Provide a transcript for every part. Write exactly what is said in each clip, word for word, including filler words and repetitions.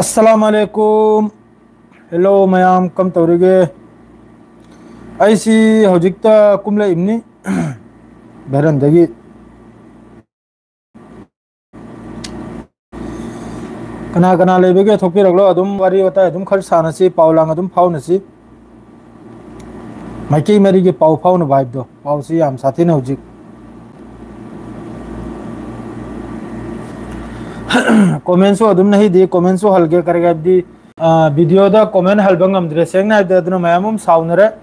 ꯑꯁꯂꯥꯝ ꯑꯂꯩꯀꯨꯝ꯫ Hello ꯃꯌꯥꯝ, ꯀꯝ ꯇꯧꯔꯤꯒꯦ? ꯑꯩꯁꯤ ꯍꯧꯖꯤꯛꯇ ꯀꯨꯝꯂꯛꯏꯕꯅꯤ ꯚꯦꯔꯟꯗꯒꯤ꯫ ꯀꯅꯥ ꯀꯅꯥ ꯂꯩꯕꯒꯦ? ꯊꯣꯛꯄꯤꯔꯛꯂꯣ꯫ ꯑꯗꯨꯝ ꯋꯥꯔꯤ ꯋꯥꯇꯥꯏ ꯑꯗꯨꯝ ꯈꯔ ꯁꯥꯟꯅꯁꯤ, ꯄꯥꯎ ꯂꯥꯡ ꯑꯗꯨꯝ ꯐꯥꯎꯅꯁꯤ꯫ ꯃꯥꯏꯀꯩ ꯃꯔꯤꯒꯤ ꯄꯥꯎ ꯐꯥꯎꯅꯕ ꯍꯥꯏꯕꯗꯣ, ꯄꯥꯎꯁꯤ ꯌꯥꯝ ꯁꯥꯊꯤꯅ ꯍꯧꯖꯤꯛ꯫ ꯀꯣꯃꯦꯟꯁꯨ ꯑꯗꯨꯝ ꯅꯍꯤꯗꯤ, ꯀꯣꯃꯦꯟꯁꯨ ꯍꯜꯒꯦ ꯀꯔꯤꯒꯤ ꯍꯥꯏꯕꯗꯤ, ꯑ, ꯚꯤꯗꯤꯑꯣꯗ ꯀꯣꯃꯦꯟ ꯍꯜꯕ ꯉꯝꯗ꯭ꯔꯦ, ꯁꯦꯡꯅ ꯍꯥꯏꯕꯗ꯫ ꯑꯗꯨꯅ ꯃꯌꯥꯝ ꯑꯃ ꯁꯥꯎꯅꯔꯦ꯫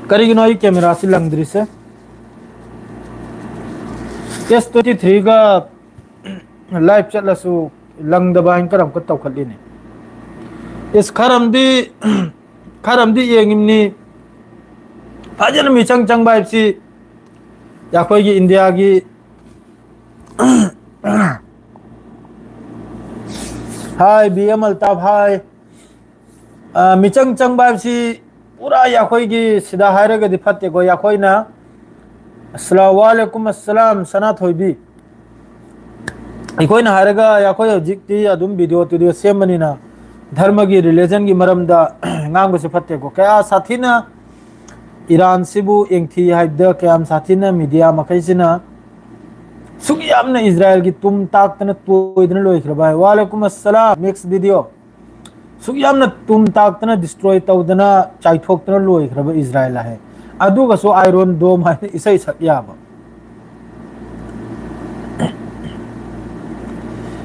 ꯀꯔꯤꯒꯤꯅꯣ ꯑꯩ ꯀꯦꯃꯦꯔꯥꯁꯤ ꯂꯪꯗ꯭ꯔꯤꯁꯦ? ꯑꯦꯁ ꯇ꯭ꯋꯦꯟꯇꯤ ꯊ꯭ꯔꯤꯒ ꯂꯥꯏꯚ ꯆꯠꯂꯁꯨ ꯂꯪꯗꯕ ꯍꯥꯏꯅ ꯀꯔꯝ ꯀ ꯇꯧꯈꯠꯂꯤꯅꯦ? ꯏꯁ, ꯈꯔꯝꯗꯤ, ꯈꯔꯝꯗꯤ ꯌꯦꯡꯉꯤꯝꯅꯤ꯫ ꯐꯖꯅ ꯃꯤꯆꯪ ꯆꯪꯕ ꯍꯥꯏꯕꯁꯤ ꯑꯩꯈꯣꯏꯒꯤ ꯏꯟꯗꯤꯌꯥꯒꯤ ꯍꯥꯏ, ꯕꯤ ꯑꯦꯝ ꯑꯜꯇꯥꯐ ꯍꯥꯏ꯫ ꯑ, ꯃꯤꯆꯪ ꯆꯪꯕ ꯍꯥꯏꯕꯁꯤ ꯄꯨꯔꯥ ꯑꯩꯈꯣꯏꯒꯤ ꯁꯤꯗ ꯍꯥꯏꯔꯒꯗꯤ ꯐꯠꯇꯦꯀꯣ꯫ ꯑꯩꯈꯣꯏꯅ, ꯑꯁꯂꯥ-, ꯋꯥꯂꯦꯀꯨꯝ ꯑꯁꯂꯥꯝ, ꯁꯅꯥꯊꯣꯏꯕꯤ꯫ ꯑꯩꯈꯣꯏꯅ ꯍꯥꯏꯔꯒ, ꯑꯩꯈꯣꯏ ꯍꯧꯖꯤꯛꯇꯤ ꯑꯗꯨꯝ ꯚꯤꯗꯤꯑꯣ ꯇꯤꯗꯤꯑꯣ ꯁꯦꯝꯕꯅꯤꯅ ꯙꯔꯃꯒꯤ, ꯔꯤꯂꯤꯖꯟꯒꯤ ꯃꯔꯝꯗ ꯉꯥꯡꯕꯁꯦ ꯐꯠꯇꯦꯀꯣ꯫ ꯀꯌꯥ ꯁꯥꯊꯤꯅ ꯏꯔꯥꯟꯁꯤꯕꯨ ꯌꯦꯡꯊꯤ ꯍꯥꯏꯕꯗ, ꯀꯌꯥꯝ ꯁꯥꯊꯤꯅ ꯃꯤꯗꯤꯌꯥ ꯃꯈꯩꯁꯤꯅ ꯁꯨꯛ ꯌꯥꯝꯅ ꯏꯖꯔꯥꯏꯜꯒꯤ ꯇꯨꯝ ꯇꯥꯛꯇꯅ ꯇꯣꯏꯗꯅ ꯂꯣꯏꯈ꯭ꯔꯕ ꯍꯥꯏ꯫ ꯋꯥꯂꯦꯀꯨꯝ ꯑꯁꯂꯥꯝ, ꯃꯤꯛꯁ ꯚꯤꯗꯤꯑꯣ꯫ ꯁꯨꯛ ꯌꯥꯝꯅ ꯇꯨꯝ ꯇꯥꯛꯇꯅ, ꯗꯤꯁꯇ꯭ꯔꯣꯏ ꯇꯧꯗꯅ, ꯆꯥꯏꯊꯣꯛꯇꯅ ꯂꯣꯏꯈ꯭ꯔꯕ ꯏꯖꯔꯥꯏꯜ ꯍꯥꯏ꯫ ꯑꯗꯨꯒꯁꯨ ꯑꯥꯏꯔꯣꯟ ꯗꯣꯝ ꯍꯥꯏꯅ ꯏꯁꯩ ꯁꯛ ꯌꯥꯕ꯫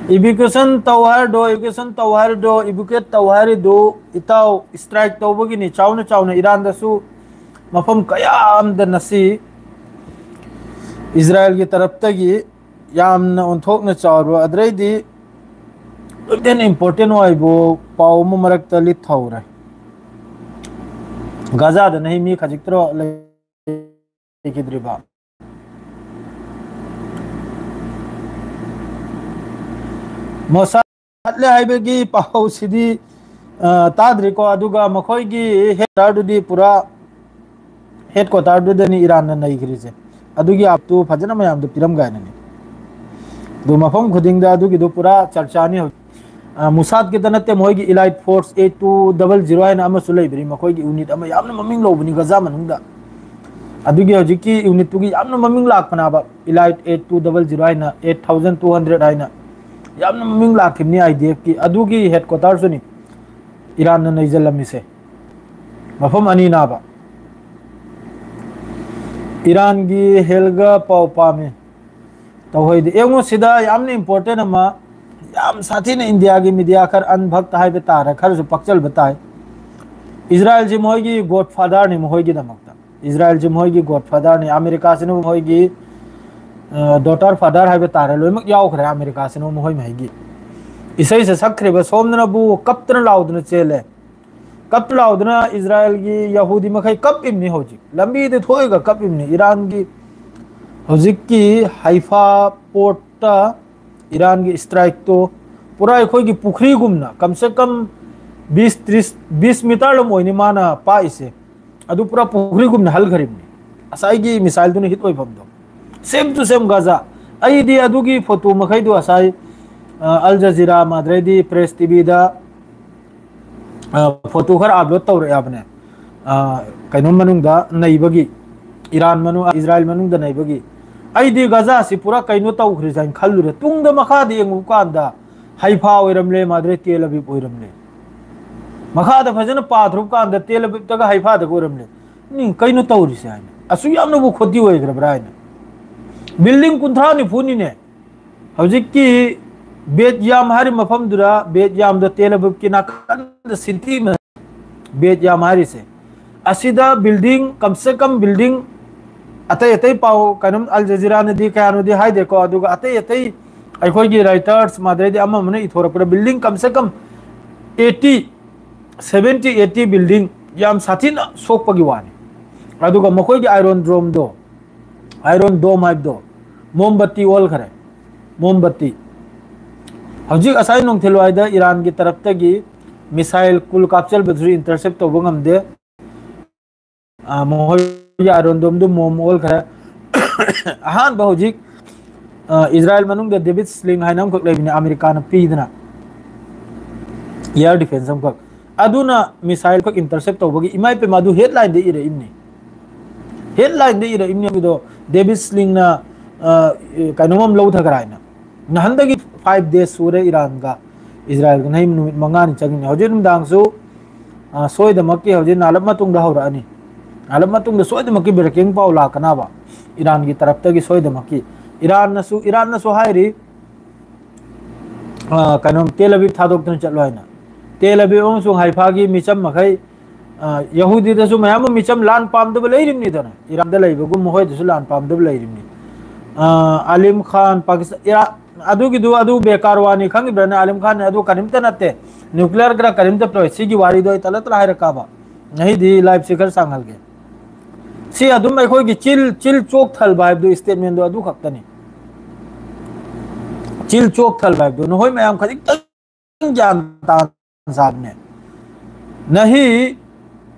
ꯏꯚꯤꯀ꯭ꯌꯨꯁꯟ ꯇꯧ ꯍꯥꯏꯔꯗꯣ, ꯏꯚꯤꯀ꯭ꯌꯨꯁꯟ ꯇꯧ ꯍꯥꯏꯔꯗꯣ, ꯏꯚꯤꯀ꯭ꯌꯨꯑꯦꯠ ꯇꯧ ꯍꯥꯏꯔꯤꯗꯨ, ꯏꯇꯥꯎ, ꯁ꯭ꯇ꯭ꯔꯥꯏꯛ ꯇꯧꯕꯒꯤꯅꯤ꯫ ꯆꯥꯎꯅ ꯆꯥꯎꯅ ꯏꯔꯥꯟꯗꯁꯨ ꯃꯐꯝ ꯀꯌꯥ ꯑꯃꯗ ꯉꯁꯤ ꯏꯖꯔꯥꯏꯜꯒꯤ ꯇꯔꯞꯇꯒꯤ ꯌꯥꯝꯅ ꯑꯣꯟꯊꯣꯛꯅ ꯆꯥꯎꯔꯕ, ꯑꯗꯨꯗꯩꯗꯤ important, important ꯑꯣꯏꯕ ꯄꯥꯎ ꯑꯃ ꯃꯔꯛꯇ ꯂꯤꯠ ꯊꯧꯔꯦ꯫ ꯒꯥꯖꯥꯗ ꯅꯍꯤ ꯃꯤ ꯈꯖꯤꯛꯇꯔꯣ ꯂꯩꯈꯤꯗ꯭ꯔꯤꯕ? ꯃꯣꯁꯥꯗ ꯍꯥꯠꯂꯦ ꯍꯥꯏꯕꯒꯤ ꯄꯥꯎꯁꯤꯗꯤ, ꯑ, ꯇꯥꯗ꯭ꯔꯤꯀꯣ꯫ ꯑꯗꯨꯒ ꯃꯈꯣꯏꯒꯤ ꯍꯦꯗꯀ꯭ꯋꯥꯇꯔꯗꯨꯗꯤ ꯄꯨꯔꯥ ꯍꯦꯗꯀ꯭ꯋꯥꯇꯔꯗꯨꯗꯅꯤ ꯏꯔꯥꯟꯅ ꯅꯩꯈ꯭ꯔꯤꯁꯦ꯫ ꯑꯗꯨꯒꯤ ꯑꯞꯇꯨ ꯐꯖꯅ ꯃꯌꯥꯝꯗ ꯄꯤꯔꯝꯒꯥꯏꯅꯅꯤ꯫ ꯑꯗꯨ ꯃꯐꯝ ꯈꯨꯗꯤꯡꯗ ꯑꯗꯨꯒꯤꯗꯨ ꯄꯨꯔꯥ ꯆꯔꯆꯥꯅꯤ ꯍꯧꯖꯤꯛ꯫ ꯃꯨꯁꯥꯠꯀꯤꯇ ꯅꯠꯇꯦ, ꯃꯈꯣꯏꯒꯤ elite force eight two double zero ꯍꯥꯏꯅ ꯑꯃꯁꯨ ꯂꯩꯕꯅꯤ, ꯃꯈꯣꯏꯒꯤ ꯌꯨꯅꯤꯠ ꯑꯃ ꯌꯥꯝꯅ ꯃꯃꯤꯡ ꯂꯧꯕꯅꯤ ꯒꯖꯥ ꯃꯅꯨꯡꯗ꯫ ꯑꯗꯨꯒꯤ ꯍꯧꯖꯤꯛꯀꯤ ꯌꯨꯅꯤꯠꯇꯨꯒꯤ ꯌꯥꯝꯅ ꯃꯃꯤꯡ ꯂꯥꯛꯄꯅꯦꯕ, ꯏꯂꯥꯏꯠ ꯑꯩꯠ ꯇꯨ ꯗꯕꯜ ꯖꯤꯔꯣ ꯍꯥꯏꯅ, ꯑꯩꯠ ꯊꯥꯎꯖꯟ ꯇꯨ ꯍꯟꯗ꯭ꯔꯦꯠ ꯍꯥꯏꯅ ꯌꯥꯝꯅ ꯃꯃꯤꯡ ꯂꯥꯛꯈꯤꯕꯅꯤ ꯑꯥꯏ ꯗꯤ ꯑꯦꯐꯀꯤ꯫ ꯑꯗꯨꯒꯤ ꯍꯦꯗ ꯀ꯭ꯋꯥꯇꯔꯁꯨꯅꯤ ꯏꯔꯥꯟꯅ ꯅꯩꯖꯜꯂꯝꯃꯤꯁꯦ, ꯃꯐꯝ ꯑꯅꯤ ꯅꯥꯕ꯫ ꯏꯔꯥꯟꯒꯤ ꯍꯦꯜꯒ ꯄꯥꯎ ꯄꯥꯝꯃꯤ꯫ ꯇꯧꯍꯩꯗꯦ꯫ ꯌꯦꯡꯉꯨ, ꯁꯤꯗ ꯌꯥꯝꯅ ꯏꯝꯄꯣꯔꯇꯦꯟ ꯑꯃ, ꯌꯥꯝ ꯁꯥꯊꯤꯅ ꯏꯟꯗꯤꯌꯥꯒꯤ ꯃꯤꯗꯤꯌꯥ ꯈꯔ ꯑꯟꯚꯛꯇ ꯍꯥꯏꯕ ꯇꯥꯔꯦ, ꯈꯔꯁꯨ ꯄꯛꯆꯜꯕ ꯇꯥꯏ꯫ ꯏꯖꯔꯥꯏꯜꯁꯤ ꯃꯈꯣꯏꯒꯤ ꯒꯣꯗ ꯐꯥꯗꯔꯅꯤ, ꯃꯈꯣꯏꯒꯤꯗꯃꯛꯇ ꯏꯖꯔꯥꯏꯜꯁꯤ ꯃꯈꯣꯏꯒꯤ ꯒꯣꯗ ꯐꯥꯗꯔꯅꯤ꯫ ꯑꯃꯦꯔꯤꯀꯥꯁꯤꯅ ꯃꯈꯣꯏꯒꯤ ꯗꯣꯇꯔ ꯐꯥꯗꯔ ꯍꯥꯏꯕ ꯇꯥꯔꯦ, ꯂꯣꯏꯅꯃꯛ ꯌꯥꯎꯈ꯭ꯔꯦ ꯑꯃꯦꯔꯤꯀꯥꯁꯤꯅ ꯃꯈꯣꯏ ꯃꯍꯩꯒꯤ꯫ ꯏꯁꯩꯁꯦ ꯁꯛꯈ꯭ꯔꯤꯕ ꯁꯣꯝꯗꯅꯕꯨ ꯀꯞꯇꯅ ꯂꯥꯎꯗꯅ ꯆꯦꯜꯂꯦ꯫ ꯀꯞ ꯂꯥꯎꯗꯅ ꯏꯖꯔꯥꯏꯜꯒꯤ ꯌꯍꯨꯗꯤ ꯃꯈꯩ ꯀꯞꯄꯤꯕꯅꯤ꯫ ꯍꯧꯖꯤꯛ ꯂꯝꯕꯤꯗ ꯊꯣꯛꯑꯒ ꯀꯞꯄꯤꯕꯅꯤ꯫ ꯏꯔꯥꯟꯒꯤ ꯍꯧꯖꯤꯛꯀꯤ ꯍꯩꯐꯥ ꯄꯣꯔꯠꯇ ꯏꯔꯥꯟꯒꯤ ꯏꯁꯇ꯭ꯔꯥꯏꯛꯇꯣ ꯄꯨꯔꯥ ꯑꯩꯈꯣꯏꯒꯤ ꯄꯨꯈ꯭ꯔꯤꯒꯨꯝꯅ, ꯀꯝꯁꯦ ꯀꯝ ꯕꯤꯁ ꯇ꯭ꯔꯤꯁ, ꯕꯤꯁ ꯃꯤꯇꯔ ꯂꯝ ꯑꯣꯏꯅꯤ ꯃꯥꯅ ꯄꯥꯛꯏꯁꯦ꯫ ꯑꯗꯨ ꯄꯨꯔꯥ ꯄꯨꯈ꯭ꯔꯤꯒꯨꯝꯅ ꯍꯜꯈ꯭ꯔꯤꯕꯅꯤ, ꯉꯁꯥꯏꯒꯤ ꯃꯤꯁꯥꯏꯜꯗꯨꯅ ꯍꯤꯠ ꯑꯣꯏꯐꯝꯗꯣ꯫ ꯁꯦꯝ ꯇꯨ ꯁꯦꯝ ꯒꯥꯖꯥ꯫ ꯑꯩꯗꯤ ꯑꯗꯨꯒꯤ ꯐꯣꯇꯣ ꯃꯈꯩꯗꯣ ꯉꯁꯥꯏ, ꯑ, ꯑꯜ ꯖꯖꯤꯔꯥ, ꯃꯥꯗ꯭ꯔꯩꯗꯤ ꯄ꯭ꯔꯦꯁ ꯇꯤꯚꯤꯗ, ꯑ, ꯐꯣꯇꯣ ꯈꯔ ꯑꯞꯂꯣꯗ ꯇꯧꯔꯛꯑꯕꯅꯦ꯫ ꯑ, ꯀꯩꯅꯣ ꯃꯅꯨꯡꯗ ꯅꯩꯕꯒꯤ, ꯏꯔꯥꯟ ꯃꯅꯨꯡ, ꯏꯖꯔꯥꯏꯜ ꯃꯅꯨꯡꯗ ꯅꯩꯕꯒꯤ꯫ ꯑꯩꯗꯤ ꯒꯥꯖꯥꯁꯤ ꯄꯨꯔꯥ ꯀꯩꯅꯣ ꯇꯧꯈ꯭ꯔꯤꯁꯦ ꯍꯥꯏꯅ ꯈꯜꯂꯨꯔꯦ꯫ ꯇꯨꯡꯗ ꯃꯈꯥꯗ ꯌꯦꯡꯉꯨꯕ ꯀꯥꯟꯗ ꯍꯩꯐꯥ ꯑꯣꯏꯔꯝꯂꯦ, ꯃꯥꯗ꯭ꯔꯩ ꯇꯦꯜ ꯑꯕꯤꯕ ꯑꯣꯏꯔꯝꯂꯦ꯫ ꯃꯈꯥꯗ ꯐꯖꯅ ꯄꯥꯊꯔꯨꯕ ꯀꯥꯟꯗ ꯇꯦꯜ ꯑꯕꯤꯕꯇꯒ ꯍꯩꯐꯥꯗꯒ ꯑꯣꯏꯔꯝꯂꯦ꯫ ꯅꯤ, ꯀꯩꯅꯣ ꯇꯧꯔꯤꯁꯦ ꯍꯥꯏꯅ꯫ ꯑꯁꯨꯛ ꯌꯥꯝꯅꯕꯨ ꯈꯣꯇꯤ ꯑꯣꯏꯈ꯭ꯔꯕ꯭ꯔꯥ ꯍꯥꯏꯅ꯫ ꯕꯤꯜꯗꯤꯡ ꯀꯨꯟꯊ꯭ꯔꯥ ꯅꯤꯐꯨꯅꯤꯅꯦ꯫ ꯍꯧꯖꯤꯛꯀꯤ ꯕꯦꯠ ꯌꯥꯝ ꯍꯥꯏꯔꯤꯕ ꯃꯐꯝꯗꯨꯗ, ꯕꯦꯠ ꯌꯥꯝꯗꯣ ꯇꯦꯜ ꯑꯕꯤꯕꯀꯤ ꯅꯥꯀꯟꯗ ꯁꯤꯇꯤ ꯑꯃ, ꯕꯦꯠ ꯌꯥꯝ ꯍꯥꯏꯔꯤꯁꯦ꯫ ꯑꯁꯤꯗ ꯕꯤꯜꯗꯤꯡ, ꯀꯝꯁꯦ ꯀꯝ ꯕꯤꯜꯗꯤꯡ, ꯑꯇꯩ ꯑꯇꯩ ꯄꯥꯎ, ꯀꯩꯅꯣꯝ, ꯑꯜ ꯖꯖꯤꯔꯥꯅꯗꯤ ꯀꯌꯥꯅꯣꯗꯤ ꯍꯥꯏꯗꯦꯀꯣ, ꯑꯗꯨꯒ ꯑꯇꯩ ꯑꯇꯩ ꯑꯩꯈꯣꯏꯒꯤ ꯔꯥꯏꯇꯔꯁ, ꯃꯥꯗ꯭ꯔꯩꯗꯤ ꯑꯃ ꯑꯃꯅ ꯏꯊꯣꯔꯛꯄꯗ ꯕꯤꯜꯗꯤꯡ ꯀꯝꯁꯦ ꯀꯝ ꯑꯩꯠꯇꯤ, ꯁꯚꯦꯟꯇꯤ, ꯑꯩꯠꯇꯤ ꯕꯤꯜꯗꯤꯡ ꯌꯥꯝ ꯁꯥꯊꯤꯅ ꯁꯣꯛꯄꯒꯤ ꯋꯥꯅꯤ꯫ ꯑꯗꯨꯒ ꯃꯈꯣꯏꯒꯤ ꯑꯥꯏꯔꯣꯟ ꯗ꯭ꯔꯣꯝꯗꯣ, ꯑꯥꯏꯔꯣꯟ ꯗꯣꯝ ꯍꯥꯏꯕꯗꯣ, ꯃꯣꯝꯕꯠꯇꯤ ꯑꯣꯜꯈ꯭ꯔꯦ꯫ ꯃꯣꯝꯕꯠꯇꯤ꯫ ꯍꯧꯖꯤꯛ ꯉꯁꯥꯏ ꯅꯨꯡꯊꯤꯜꯋꯥꯏꯗ ꯏꯔꯥꯟꯒꯤ ꯇꯔꯞꯇꯒꯤ ꯃꯤꯁꯥꯏꯜ ꯀꯨꯜ ꯀꯥꯞꯆꯜꯕꯗꯨꯁꯨ ꯏꯟꯇꯔꯁꯦꯞ ꯇꯧꯕ ꯉꯝꯗꯦ꯫ ꯑ, ꯃꯈꯣꯏꯒꯤ ꯑꯥꯏꯔꯣꯟ ꯗꯣꯝꯗꯨ ꯃꯣꯝ ꯑꯣꯜꯈ꯭ꯔꯦ꯫ ꯑꯍꯥꯟꯕ ꯍꯧꯖꯤꯛ, ꯑ, ꯏꯖꯔꯥꯏꯜ ꯃꯅꯨꯡꯗ ꯗꯦꯕꯤꯠ ꯁ꯭ꯂꯤꯡ ꯍꯥꯏꯅ ꯑꯃꯈꯛ ꯂꯩꯕꯅꯤ, ꯑꯃꯦꯔꯤꯀꯥꯅ ꯄꯤꯗꯅ꯫ ꯑꯦꯌꯔ ꯗꯤꯐꯦꯟꯁ ꯑꯃꯈꯛ, ꯑꯗꯨꯅ ꯃꯤꯁꯥꯏꯜ ꯈꯛ ꯏꯟꯇꯔꯁꯦꯞ ꯇꯧꯕꯒꯤ, ꯏꯃꯥ ꯏꯄꯦꯝꯃ, ꯑꯗꯨ ꯍꯦꯗꯂꯥꯏꯟꯗ ꯏꯔꯛꯏꯕꯅꯤ꯫ ꯍꯦꯗꯂꯥꯏꯟꯗ ꯏꯔꯛꯏꯕꯅꯤ ꯑꯗꯨꯗꯣ, ꯗꯦꯕꯤꯠ ꯁ꯭ꯂꯤꯡꯅ, ꯑ, ꯀꯩꯅꯣꯝ ꯑꯃ ꯂꯧꯊꯈ꯭ꯔꯦ ꯍꯥꯏꯅ꯫ ꯅꯍꯥꯟꯗꯒꯤ ꯐꯥꯏꯚ ꯗꯦꯖ ꯁꯨꯔꯦ ꯏꯔꯥꯟꯒ ꯏꯖꯔꯥꯏꯜꯒ ꯅꯍꯤ ꯅꯨꯃꯤꯠ ꯃꯉꯥꯅꯤ ꯆꯪꯉꯤꯅꯦ꯫ ꯍꯧꯖꯤꯛ ꯅꯨꯡꯗꯥꯡꯁꯨ, ꯑ, ꯁꯣꯏꯗꯃꯛꯀꯤ ꯍꯧꯖꯤꯛ ꯅꯥꯂꯞ ꯃꯇꯨꯡꯗ ꯍꯧꯔꯛꯑꯅꯤ꯫ ꯅꯥꯂꯞ ꯃꯇꯨꯡꯗ ꯁꯣꯏꯗꯃꯛꯀꯤ ꯕ꯭ꯔꯦꯀꯤꯡ ꯄꯥꯎ ꯂꯥꯛꯀꯅꯕ, ꯏꯔꯥꯟꯒꯤ ꯇꯔꯞꯇꯒꯤ ꯁꯣꯏꯗꯃꯛꯀꯤ꯫ ꯏꯔꯥꯟꯅꯁꯨ, ꯏꯔꯥꯟꯅꯁꯨ ꯍꯥꯏꯔꯤ, ꯑ, ꯀꯩꯅꯣ, ꯇꯦꯜ ꯑꯕꯤꯕ ꯊꯥꯗꯣꯛꯇꯨꯅ ꯆꯠꯂꯣ ꯍꯥꯏꯅ꯫ ꯇꯦꯜ ꯑꯕꯤꯕ ꯑꯃꯁꯨꯡ ꯍꯥꯏꯐꯥꯒꯤ ꯃꯤꯆꯝ ꯃꯈꯩ, ꯑ, ꯌꯍꯨꯗꯤꯗꯁꯨ ꯃꯌꯥꯝ ꯑꯃ ꯃꯤꯆꯝ ꯂꯥꯟ ꯄꯥꯝꯗꯕ ꯂꯩꯔꯤꯕꯅꯤꯗꯅ, ꯏꯔꯥꯟꯗ ꯂꯩꯕꯒꯨꯝ ꯃꯈꯣꯏꯗꯁꯨ ꯂꯥꯟ ꯄꯥꯝꯗꯕ ꯂꯩꯔꯤꯕꯅꯤ꯫ ꯑ, ꯑꯥꯂꯤꯝ ꯈꯥꯟ, ꯄꯥꯀꯤꯁꯇꯥꯟ, ꯏꯔꯥ-, ꯑꯗꯨꯒꯤꯗꯨ, ꯑꯗꯨ ꯕꯦꯀꯥꯔ ꯋꯥꯅꯤ, ꯈꯪꯉꯤꯕ꯭ꯔꯥꯅ? ꯑꯥꯂꯤꯝ ꯈꯥꯟ ꯑꯗꯨ ꯀꯔꯤꯝꯇ ꯅꯠꯇꯦ, ꯅ꯭ꯌꯨꯀ꯭ꯂꯤꯌꯔ ꯈꯔ ꯀꯔꯤꯝꯇ ꯄꯨꯔꯛꯑꯣꯏ꯫ ꯁꯤꯒꯤ ꯋꯥꯔꯤꯗꯣ ꯑꯩ ꯇꯂ ꯇꯂ ꯍꯥꯏꯔꯛꯀꯕ, ꯉꯁꯤꯗꯤ ꯂꯥꯏꯐꯁꯦ ꯈꯔ ꯁꯥꯡꯍꯜꯒꯦ꯫ ꯁꯤ ꯑꯗꯨꯝ ꯑꯩꯈꯣꯏꯒꯤ ꯆꯤꯜ, ꯆꯤꯜ ꯆꯣꯛ ꯊꯜꯕ ꯍꯥꯏꯕꯗꯨ, ꯁ꯭ꯇꯦꯠꯃꯦꯟꯗꯣ ꯑꯗꯨ ꯈꯛꯇꯅꯤ꯫ ꯆꯤꯜ ꯆꯣꯛ ꯊꯜꯕ ꯍꯥꯏꯕꯗꯨ ꯅꯈꯣꯏ ꯃꯌꯥꯝ ꯈꯖꯤꯛꯇꯪ ꯒ꯭ꯌꯥꯟ ꯇꯥꯟ ꯆꯥꯕꯅꯦ꯫ ꯅꯍꯤ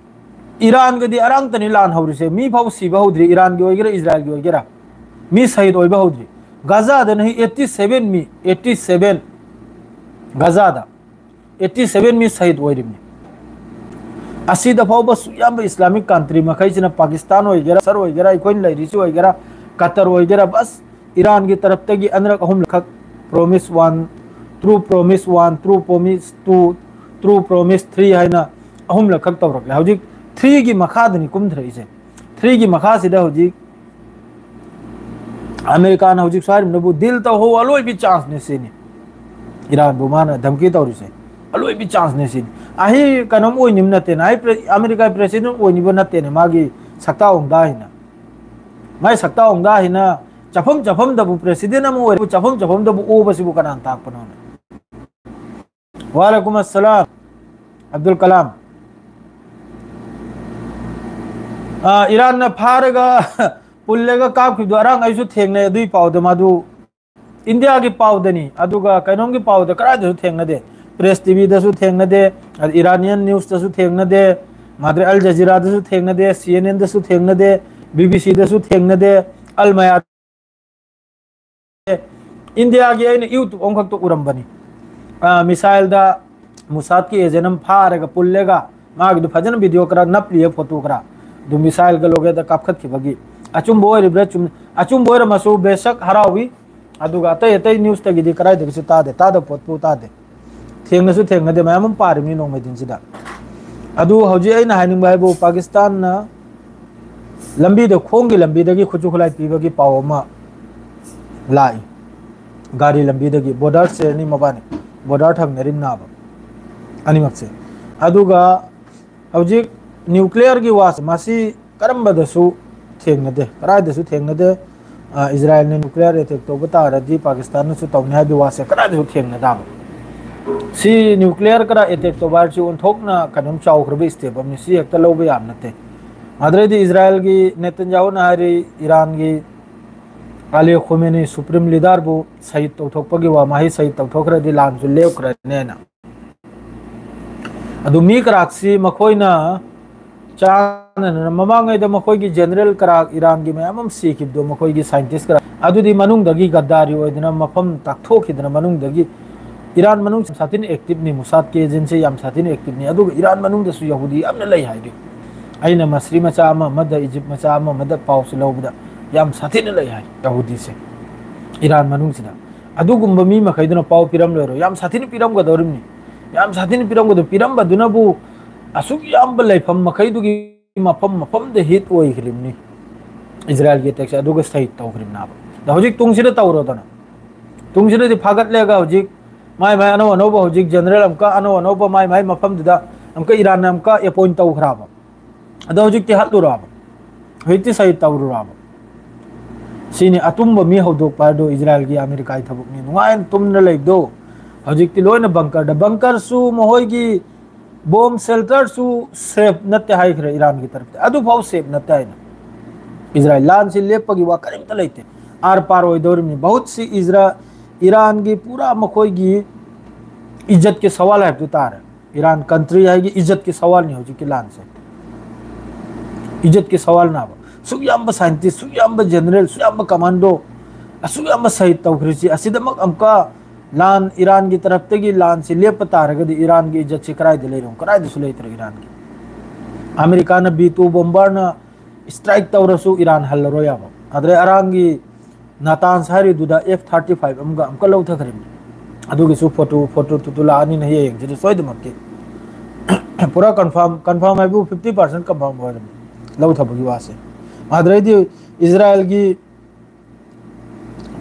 ꯏꯔꯥꯟꯒꯗꯤ ꯑꯔꯥꯡꯇꯅꯤ ꯂꯥꯟ ꯍꯧꯔꯤꯁꯦ꯫ ꯃꯤ ꯐꯥꯎ ꯁꯤꯕ ꯍꯧꯗ꯭ꯔꯤ, ꯏꯔꯥꯟꯒꯤ ꯑꯣꯏꯒꯦꯔꯥ, ꯏꯖꯔꯥꯏꯜꯒꯤ ꯑꯣꯏꯒꯦꯔꯥ, ꯃꯤ ꯁꯍꯤꯗ ꯑꯣꯏꯕ ꯍꯧꯗ꯭ꯔꯤ꯫ ꯒꯖꯥꯗ ꯅꯍꯤ ꯑꯩꯠꯇꯤ ꯁꯚꯦꯟ ꯃꯤ, ꯑꯩꯠꯇꯤ ꯁꯚꯦꯟ, ꯒꯖꯥꯗ ꯑꯩꯠꯇꯤ ꯁꯚꯦꯟ ꯃꯤ ꯁꯍꯤꯗ ꯑꯣꯏꯔꯤꯕꯅꯤ꯫ ꯑꯁꯤꯗ ꯐꯥꯎꯕ ꯁꯨꯛ ꯌꯥꯝꯕ ꯏꯁꯂꯥꯃꯤꯛ ꯀꯟꯇ꯭ꯔꯤ ꯃꯈꯩꯁꯤꯅ, ꯄꯥꯀꯤꯁꯇꯥꯟ ꯑꯣꯏꯒꯦꯔꯥ, ꯁꯔ ꯑꯣꯏꯒꯦꯔꯥ, ꯑꯩꯈꯣꯏꯅ ꯂꯩꯔꯤꯁꯤ ꯑꯣꯏꯒꯦꯔꯥ, ꯀꯇꯔ ꯑꯣꯏꯒꯦꯔꯥ, ꯕꯁ, ꯏꯔꯥꯟꯒꯤ ꯇꯔꯞꯇꯒꯤ ꯑꯅꯤꯔꯛ ꯑꯍꯨꯝꯂꯛꯈꯛ promise one, true promise one, true promise two, true promise three ꯍꯥꯏꯅ ꯑꯍꯨꯝꯂꯛꯈꯛ ꯇꯧꯔꯛꯂꯦ꯫ ꯍꯧꯖꯤꯛ threeꯒꯤ ꯃꯈꯥꯗꯅꯤ ꯀꯨꯝꯊꯔꯛꯏꯁꯦ꯫ Threeꯒꯤ ꯃꯈꯥꯁꯤꯗ ꯍꯧꯖꯤꯛ ꯑꯃꯦꯔꯤꯀꯥꯅ ꯍꯧꯖꯤꯛ ꯁ꯭ꯋꯥꯏꯔꯝꯗꯕꯨ ꯗꯤꯜ ꯇꯧꯍꯧ, ꯑꯂꯣꯏꯕꯤ ꯆꯥꯟꯁꯅꯦ ꯁꯤꯅꯤ꯫ ꯏꯔꯥꯟꯕꯨ ꯃꯥꯅ ꯙꯝꯀꯤ ꯇꯧꯔꯤꯁꯦ ꯑꯂꯣꯏꯕꯤ ꯆꯥꯟꯁꯅꯦ ꯁꯤꯅꯤ꯫ ꯑꯍꯤ ꯀꯩꯅꯣꯝ ꯑꯣꯏꯅꯤꯕ ꯅꯠꯇꯦꯅ, ꯑꯩ ꯄ꯭ꯔꯦ-, ꯑꯃꯦꯔꯤꯀꯥꯒꯤ ꯄ꯭ꯔꯦꯁꯤꯗꯦꯟ ꯑꯣꯏꯅꯤꯕ ꯅꯠꯇꯦꯅꯦ ꯃꯥꯒꯤ ꯁꯛꯇꯥ ꯑꯣꯡꯗꯥ ꯍꯥꯏꯅ꯫ ꯃꯥꯏ ꯁꯛꯇꯥ ꯑꯣꯡꯗꯥ ꯍꯥꯏꯅ ꯆꯐꯝ ꯆꯐꯝꯗꯕꯨ ꯄ꯭ꯔꯦꯁꯤꯗꯦꯟ ꯑꯃ ꯑꯣꯏꯔꯕꯨ ꯆꯐꯝ ꯆꯐꯝꯗꯕꯨ ꯑꯣꯕꯁꯤꯕꯨ ꯀꯅꯥꯅ ꯇꯥꯛꯄꯅꯣꯅꯦ? ꯋꯥꯂꯩꯀꯨꯝ ꯑꯁꯂꯥꯝ, ꯑꯕꯗꯨꯜ ꯀꯂꯥꯝ꯫ ꯑ, ꯏꯔꯥꯟꯅ ꯐꯥꯔꯒ ꯄꯨꯜꯂꯒ ꯀꯥꯞꯈꯤꯕꯗꯣ ꯑꯔꯥꯡ ꯑꯩꯁꯨ ꯊꯦꯡꯅꯩ꯫ ꯑꯗꯨꯏ ꯄꯥꯎꯗꯣ ꯃꯗꯨ ꯏꯟꯗꯤꯌꯥꯒꯤ ꯄꯥꯎꯗꯅꯤ, ꯑꯗꯨꯒ ꯀꯩꯅꯣꯝꯒꯤ ꯄꯥꯎꯗ ꯀꯗꯥꯏꯗꯁꯨ ꯊꯦꯡꯅꯗꯦ꯫ ꯄ꯭ꯔꯦꯁ ꯇꯤꯚꯤꯗꯁꯨ ꯊꯦꯡꯅꯗꯦ, ꯑꯗ ꯏꯔꯥꯅꯤꯌꯟ ꯅ꯭ꯌꯨꯁꯇꯁꯨ ꯊꯦꯡꯅꯗꯦ, ꯃꯥꯗ꯭ꯔꯦ ꯑꯜ ꯖꯖꯤꯔꯥꯗꯁꯨ ꯊꯦꯡꯅꯗꯦ, ꯁꯤ ꯑꯦꯟ ꯑꯦꯟꯗꯁꯨ ꯊꯦꯡꯅꯗꯦ, ꯕꯤ ꯕꯤ ꯁꯤꯗꯁꯨ ꯊꯦꯡꯅꯗꯦ, ꯑꯜ ꯃꯌꯥ ꯏꯟꯗꯤꯌꯥꯒꯤ ꯑꯩꯅ YouTube ꯑꯃꯈꯛꯇ ꯎꯔꯝꯕꯅꯤ꯫ ꯑ, ꯃꯤꯁꯥꯏꯜꯗ ꯃꯨꯁꯥꯗꯀꯤ ꯑꯦꯖꯦꯟ ꯑꯃ ꯐꯥꯔꯒ ꯄꯨꯜꯂꯒ ꯃꯥꯒꯤꯗꯨ ꯐꯖꯅ ꯚꯤꯗꯤꯑꯣ ꯈꯔ ꯅꯞꯂꯤꯌꯦ, ꯐꯣꯇꯣ ꯈꯔ, ꯑꯗꯨ ꯃꯤꯁꯥꯏꯜꯒ ꯂꯣꯀꯦꯠꯇ ꯀꯥꯞꯈꯠꯈꯤꯕꯒꯤ꯫ ꯑꯆꯨꯝꯕ ꯑꯣꯏꯔꯤꯕ꯭ꯔꯥ? ꯆꯨꯝ-, ꯑꯆꯨꯝꯕ ꯑꯣꯏꯔꯝꯃꯁꯨ ꯕꯦꯁꯛ ꯍꯔꯥꯎꯏ, ꯑꯗꯨꯒ ꯑꯇꯩ ꯑꯇꯩ ꯅ꯭ꯌꯨꯁꯇꯒꯤꯗꯤ ꯀꯗꯥꯏꯗꯒꯤꯁꯨ ꯇꯥꯗꯦ, ꯇꯥꯗꯕ ꯄꯣꯠꯄꯨ ꯇꯥꯗꯦ꯫ ꯊꯦꯡꯅꯁꯨ ꯊꯦꯡꯅꯗꯦ, ꯃꯌꯥꯝ ꯑꯃ ꯄꯥꯔꯤꯕꯅꯤ ꯅꯣꯡꯃꯩ ꯗꯤꯟꯁꯤꯗ꯫ ꯑꯗꯨ ꯍꯧꯖꯤꯛ ꯑꯩꯅ ꯍꯥꯏꯅꯤꯡꯕ ꯍꯥꯏꯕꯨ, ꯄꯥꯀꯤꯁꯇꯥꯟꯅ ꯂꯝꯕꯤꯗ, ꯈꯣꯡꯒꯤ ꯂꯝꯕꯤꯗꯒꯤ ꯈꯨꯠꯁꯨ ꯈꯨꯠꯂꯥꯏ ꯄꯤꯕꯒꯤ ꯄꯥꯎ ꯑꯃ ꯂꯥꯛꯏ꯫ ꯒꯥꯔꯤ ꯂꯝꯕꯤꯗꯒꯤ, ꯕꯣꯔꯗꯔꯁꯦ ꯑꯅꯤ ꯃꯕꯥꯅꯤ, ꯕꯣꯔꯗꯔ ꯊꯪꯅꯔꯤꯕꯅꯥꯕ ꯑꯅꯤꯃꯛꯁꯦ꯫ ꯑꯗꯨꯒ ꯍꯧꯖꯤꯛ ꯅ꯭ꯌꯨꯀ꯭ꯂꯤꯌꯔꯒꯤ ꯋꯥꯁꯦ, ꯃꯁꯤ ꯀꯔꯝꯕꯗꯁꯨ ꯊꯦꯡꯅꯗꯦ, ꯀꯗꯥꯏꯗꯁꯨ ꯊꯦꯡꯅꯗꯦ꯫ ꯑ, ꯏꯖꯔꯥꯌꯦꯜꯅ ꯅ꯭ꯌꯨꯀ꯭ꯂꯤꯌꯔ ꯑꯦꯇꯦꯛ ꯇꯧꯕ ꯇꯥꯔꯗꯤ ꯄꯥꯀꯤꯁꯇꯥꯟꯅꯁꯨ ꯇꯧꯅꯤ ꯍꯥꯏꯕꯒꯤ ꯋꯥꯁꯦ ꯀꯗꯥꯏꯗꯁꯨ ꯊꯦꯡꯅꯗꯕ꯫ ꯁꯤ ꯅ꯭ꯌꯨꯀ꯭ꯂꯤꯌꯔ ꯈꯔ ꯑꯦꯇꯦꯛ ꯇꯧꯕ ꯍꯥꯏꯔꯁꯤ ꯑꯣꯟꯊꯣꯛꯅ ꯀꯩꯅꯣꯝ ꯆꯥꯎꯈ꯭ꯔꯕ ꯁ꯭ꯇꯦꯞ ꯑꯃꯅꯤ, ꯁꯤ ꯍꯦꯛꯇ ꯂꯧꯕ ꯌꯥꯕ ꯅꯠꯇꯦ꯫ ꯑꯗꯨꯗꯩꯗꯤ ꯏꯖꯔꯥꯌꯦꯜꯒꯤ ꯅꯦꯇꯟꯌꯥꯍꯨꯅ ꯍꯥꯏꯔꯤ, ꯏꯔꯥꯟꯒꯤ ꯑꯂꯤ ꯈꯣꯃꯦꯅꯤ ꯁꯨꯄ꯭ꯔꯤꯝ ꯂꯤꯗꯔꯕꯨ ꯁꯍꯤꯗ ꯇꯧꯊꯣꯛꯄꯒꯤ ꯋꯥ, ꯃꯍꯩ ꯁꯍꯤꯗ ꯇꯧꯊꯣꯛꯈ꯭ꯔꯗꯤ ꯂꯥꯟꯁꯨ ꯂꯦꯞꯈ꯭ꯔꯅꯦꯅ꯫ ꯑꯗꯨ ꯃꯤ ꯀꯔꯥꯛꯁꯤ ꯃꯈꯣꯏꯅ ꯆꯥꯅꯅ ꯃꯃꯥꯡꯉꯩꯗ ꯃꯈꯣꯏꯒꯤ ꯖꯦꯅꯔꯦꯜ ꯀꯔꯥꯛ ꯏꯔꯥꯟꯒꯤ ꯃꯌꯥꯝ ꯑꯃ ꯁꯤꯈꯤꯕꯗꯣ, ꯃꯈꯣꯏꯒꯤ ꯁꯥꯏꯟꯇꯤꯁ ꯀꯔꯥꯛ ꯑꯗꯨꯗꯤ ꯃꯅꯨꯡꯗꯒꯤ ꯒꯗꯥꯔꯤ ꯑꯣꯏꯗꯅ ꯃꯐꯝ ꯇꯥꯛꯊꯣꯛꯈꯤꯗꯅ ꯃꯅꯨꯡꯗꯒꯤ ꯏꯔꯥꯟ ꯃꯅꯨꯡ ꯁꯥꯊꯤꯅ ꯑꯦꯛꯇꯤꯞꯅꯤ, ꯃꯨꯁꯥꯗꯀꯤ ꯑꯦꯖꯦꯟꯁꯤ ꯌꯥꯝ ꯁꯥꯊꯤꯅ ꯑꯦꯛꯇꯤꯞꯅꯤ, ꯑꯗꯨꯒ ꯏꯔꯥꯟ ꯃꯅꯨꯡꯗꯁꯨ ꯌꯍꯨꯗꯤ ꯌꯥꯝꯅ ꯂꯩ ꯍꯥꯏꯔꯤ꯫ ꯑꯩꯅ ꯃꯁ꯭ꯔꯤ ꯃꯆꯥ ꯑꯃ ꯑꯃꯗ, ꯏꯖꯤꯞ ꯃꯆꯥ ꯑꯃ ꯑꯃꯗ ꯄꯥꯎꯁꯤ ꯂꯧꯕꯗ ꯌꯥꯝ ꯁꯥꯊꯤꯅ ꯂꯩ ꯍꯥꯏ ꯌꯍꯨꯗꯤꯁꯦ ꯏꯔꯥꯟ ꯃꯅꯨꯡꯁꯤꯗ꯫ ꯑꯗꯨꯒꯨꯝꯕ ꯃꯤ ꯃꯈꯩꯗꯨꯅ ꯄꯥꯎ ꯄꯤꯔꯝꯂꯣꯏꯔꯣ? ꯌꯥꯝ ꯁꯥꯊꯤꯅ ꯄꯤꯔꯝꯒꯗꯧꯔꯤꯕꯅꯤ, ꯌꯥꯝ ꯁꯥꯊꯤꯅ ꯄꯤꯔꯝꯒꯗꯧ꯫ ꯄꯤꯔꯝꯕꯗꯨꯅꯕꯨ ꯑꯁꯨꯛ ꯌꯥꯝꯕ ꯂꯩꯐꯝ ꯃꯈꯩꯗꯨꯒꯤ ꯃꯐꯝ ꯃꯐꯝꯗ ꯍꯤꯠ ꯑꯣꯏꯈ꯭ꯔꯤꯕꯅꯤ ꯏꯖꯔꯥꯌꯦꯜꯒꯤ ꯑꯦꯇꯦꯛꯁꯦ, ꯑꯗꯨꯒ ꯁꯍꯤꯗ ꯇꯧꯈ꯭ꯔꯤꯕꯅꯦꯕ꯫ ꯑꯗ ꯍꯧꯖꯤꯛ ꯇꯨꯡꯁꯤꯗ ꯇꯧꯔꯣꯗꯅ, ꯇꯨꯡꯁꯤꯗꯗꯤ ꯐꯥꯒꯠꯂꯒ ꯍꯧꯖꯤꯛ ꯃꯥꯏ ꯃꯥꯏ ꯑꯅꯧ ꯑꯅꯧꯕ, ꯍꯧꯖꯤꯛ ꯖꯦꯅꯔꯦꯜ ꯑꯃꯨꯛꯀ ꯑꯅꯧ ꯑꯅꯧꯕ ꯃꯥꯏ ꯃꯥꯏ ꯃꯐꯝꯗꯨꯗ ꯑꯃꯨꯛꯀ ꯏꯔꯥꯟꯅ ꯑꯃꯨꯛꯀ ꯑꯦꯄꯣꯏꯟ ꯇꯧꯈ꯭ꯔꯕ꯫ ꯑꯗꯣ ꯍꯧꯖꯤꯛꯇꯤ ꯍꯠꯂꯨꯔꯕ, ꯍꯧꯖꯤꯛꯇꯤ ꯁꯍꯤꯗ ꯇꯧꯔꯨꯔꯕ꯫ ꯁꯤꯅꯤ ꯑꯇꯨꯝꯕ ꯃꯤ ꯍꯧꯗꯣꯛꯄ ꯍꯥꯏꯗꯣ, ꯏꯖꯔꯥꯌꯦꯜꯒꯤ ꯑꯃꯦꯔꯤꯀꯥꯒꯤ ꯊꯕꯛꯅꯤ꯫ ꯅꯨꯡꯉꯥꯏꯅ ꯇꯨꯝꯅ ꯂꯩꯕꯗꯣ ꯍꯧꯖꯤꯛꯇꯤ ꯂꯣꯏꯅ ꯕꯪꯀꯔꯗ꯫ ꯕꯪꯀꯔꯁꯨ ꯃꯈꯣꯏꯒꯤ ꯕꯣꯝ ꯁꯦꯜꯇꯔꯁꯨ ꯁꯦꯐ ꯅꯠꯇꯦ ꯍꯥꯏꯈ꯭ꯔꯦ ꯏꯔꯥꯟꯒꯤ ꯇꯔꯐꯇ, ꯑꯗꯨꯐꯥꯎ ꯁꯦꯐ ꯅꯠꯇꯦ ꯍꯥꯏꯅ꯫ ꯏꯖꯔꯥꯌꯦꯜ ꯂꯥꯟꯁꯤ ꯂꯦꯞꯄꯒꯤ ꯋꯥ ꯀꯔꯤꯝꯇ ꯂꯩꯇꯦ, ꯑꯥꯔ ꯄꯥꯔ ꯑꯣꯏꯗꯧꯔꯤꯕꯅꯤ꯫ ꯕꯍꯨꯠ ꯁꯤ ꯏꯖꯔꯥ-, ꯏꯔꯥꯟꯒꯤ ꯄꯨꯔꯥ ꯃꯈꯣꯏꯒꯤ ꯏꯖꯠꯀꯤ ꯁꯋꯥꯜ ꯍꯥꯏꯕꯗꯨ ꯇꯥꯔꯦ꯫ ꯏꯔꯥꯟ ꯀꯟꯇ꯭ꯔꯤ ꯍꯥꯏꯒꯤ ꯏꯖꯠꯀꯤ ꯁꯋꯥꯜꯅꯤ ꯍꯧꯖꯤꯛꯀꯤ ꯂꯥꯟꯁꯦ, ꯏꯖꯠꯀꯤ ꯁꯋꯥꯜꯅꯦꯕ꯫ ꯁꯨꯛ ꯌꯥꯝꯕ ꯁꯥꯏꯟꯇꯤꯁ, ꯁꯨꯛ ꯌꯥꯝꯕ ꯖꯦꯅꯔꯦꯜ, ꯁꯨꯛ ꯌꯥꯝꯕ ꯀꯃꯥꯟꯗꯣ, ꯑꯁꯨꯛ ꯌꯥꯝꯕ ꯁꯍꯤꯗ ꯇꯧꯈ꯭ꯔꯤꯁꯤ, ꯑꯁꯤꯗꯃꯛ ꯑꯃꯨꯛꯀ ꯂꯥꯟ, ꯏꯔꯥꯟꯒꯤ ꯇꯔꯞꯇꯒꯤ ꯂꯥꯟꯁꯤ ꯂꯦꯞꯄ ꯇꯥꯔꯒꯗꯤ ꯏꯔꯥꯟꯒꯤ ꯏꯖꯠꯁꯤ ꯀꯗꯥꯏꯗ ꯂꯩꯔꯨꯅꯤ? ꯀꯗꯥꯏꯗꯁꯨ ꯂꯩꯇ꯭ꯔꯦ ꯏꯔꯥꯟꯒꯤ꯫ ꯑꯃꯦꯔꯤꯀꯥꯅ ꯕꯤ ꯇꯨ ꯕꯣꯝꯕꯔꯅ ꯁ꯭ꯇ꯭ꯔꯥꯏꯛ ꯇꯧꯔꯁꯨ ꯏꯔꯥꯟ ꯍꯜꯂꯔꯣꯏ ꯌꯥꯕ꯫ ꯑꯗꯩ ꯑꯔꯥꯟꯒꯤ ꯅꯥꯇꯥꯟꯁ ꯍꯥꯏꯔꯤꯗꯨꯗ ꯑꯦꯐ ꯊꯥꯔꯇꯤ ꯐꯥꯏꯚ ꯑꯃꯒ ꯑꯃꯨꯛꯀ ꯂꯧꯊꯈ꯭ꯔꯤꯕꯅꯤ꯫ ꯑꯗꯨꯒꯤꯁꯨ ꯐꯣꯇꯣ, ꯐꯣꯇꯣ ꯇꯨꯇꯨ ꯂꯥꯛꯑꯅꯤꯅ ꯍꯌꯦꯡꯁꯤꯗꯤ ꯁꯣꯏꯗꯃꯛꯀꯤ꯫ ꯄꯨꯔꯥ ꯀꯟꯐꯥꯔꯝ, ꯀꯟꯐꯥꯔꯝ ꯍꯥꯏꯕꯨ ꯐꯤꯐꯇꯤ ꯄꯥꯔꯁꯦꯟ ꯀꯟꯐꯥꯔꯝ ꯑꯣꯏꯔꯕꯅꯤ ꯂꯧꯊꯕꯒꯤ ꯋꯥꯁꯦ꯫ ꯑꯗꯨꯗꯩꯗꯤ ꯏꯖꯔꯥꯏꯜꯒꯤ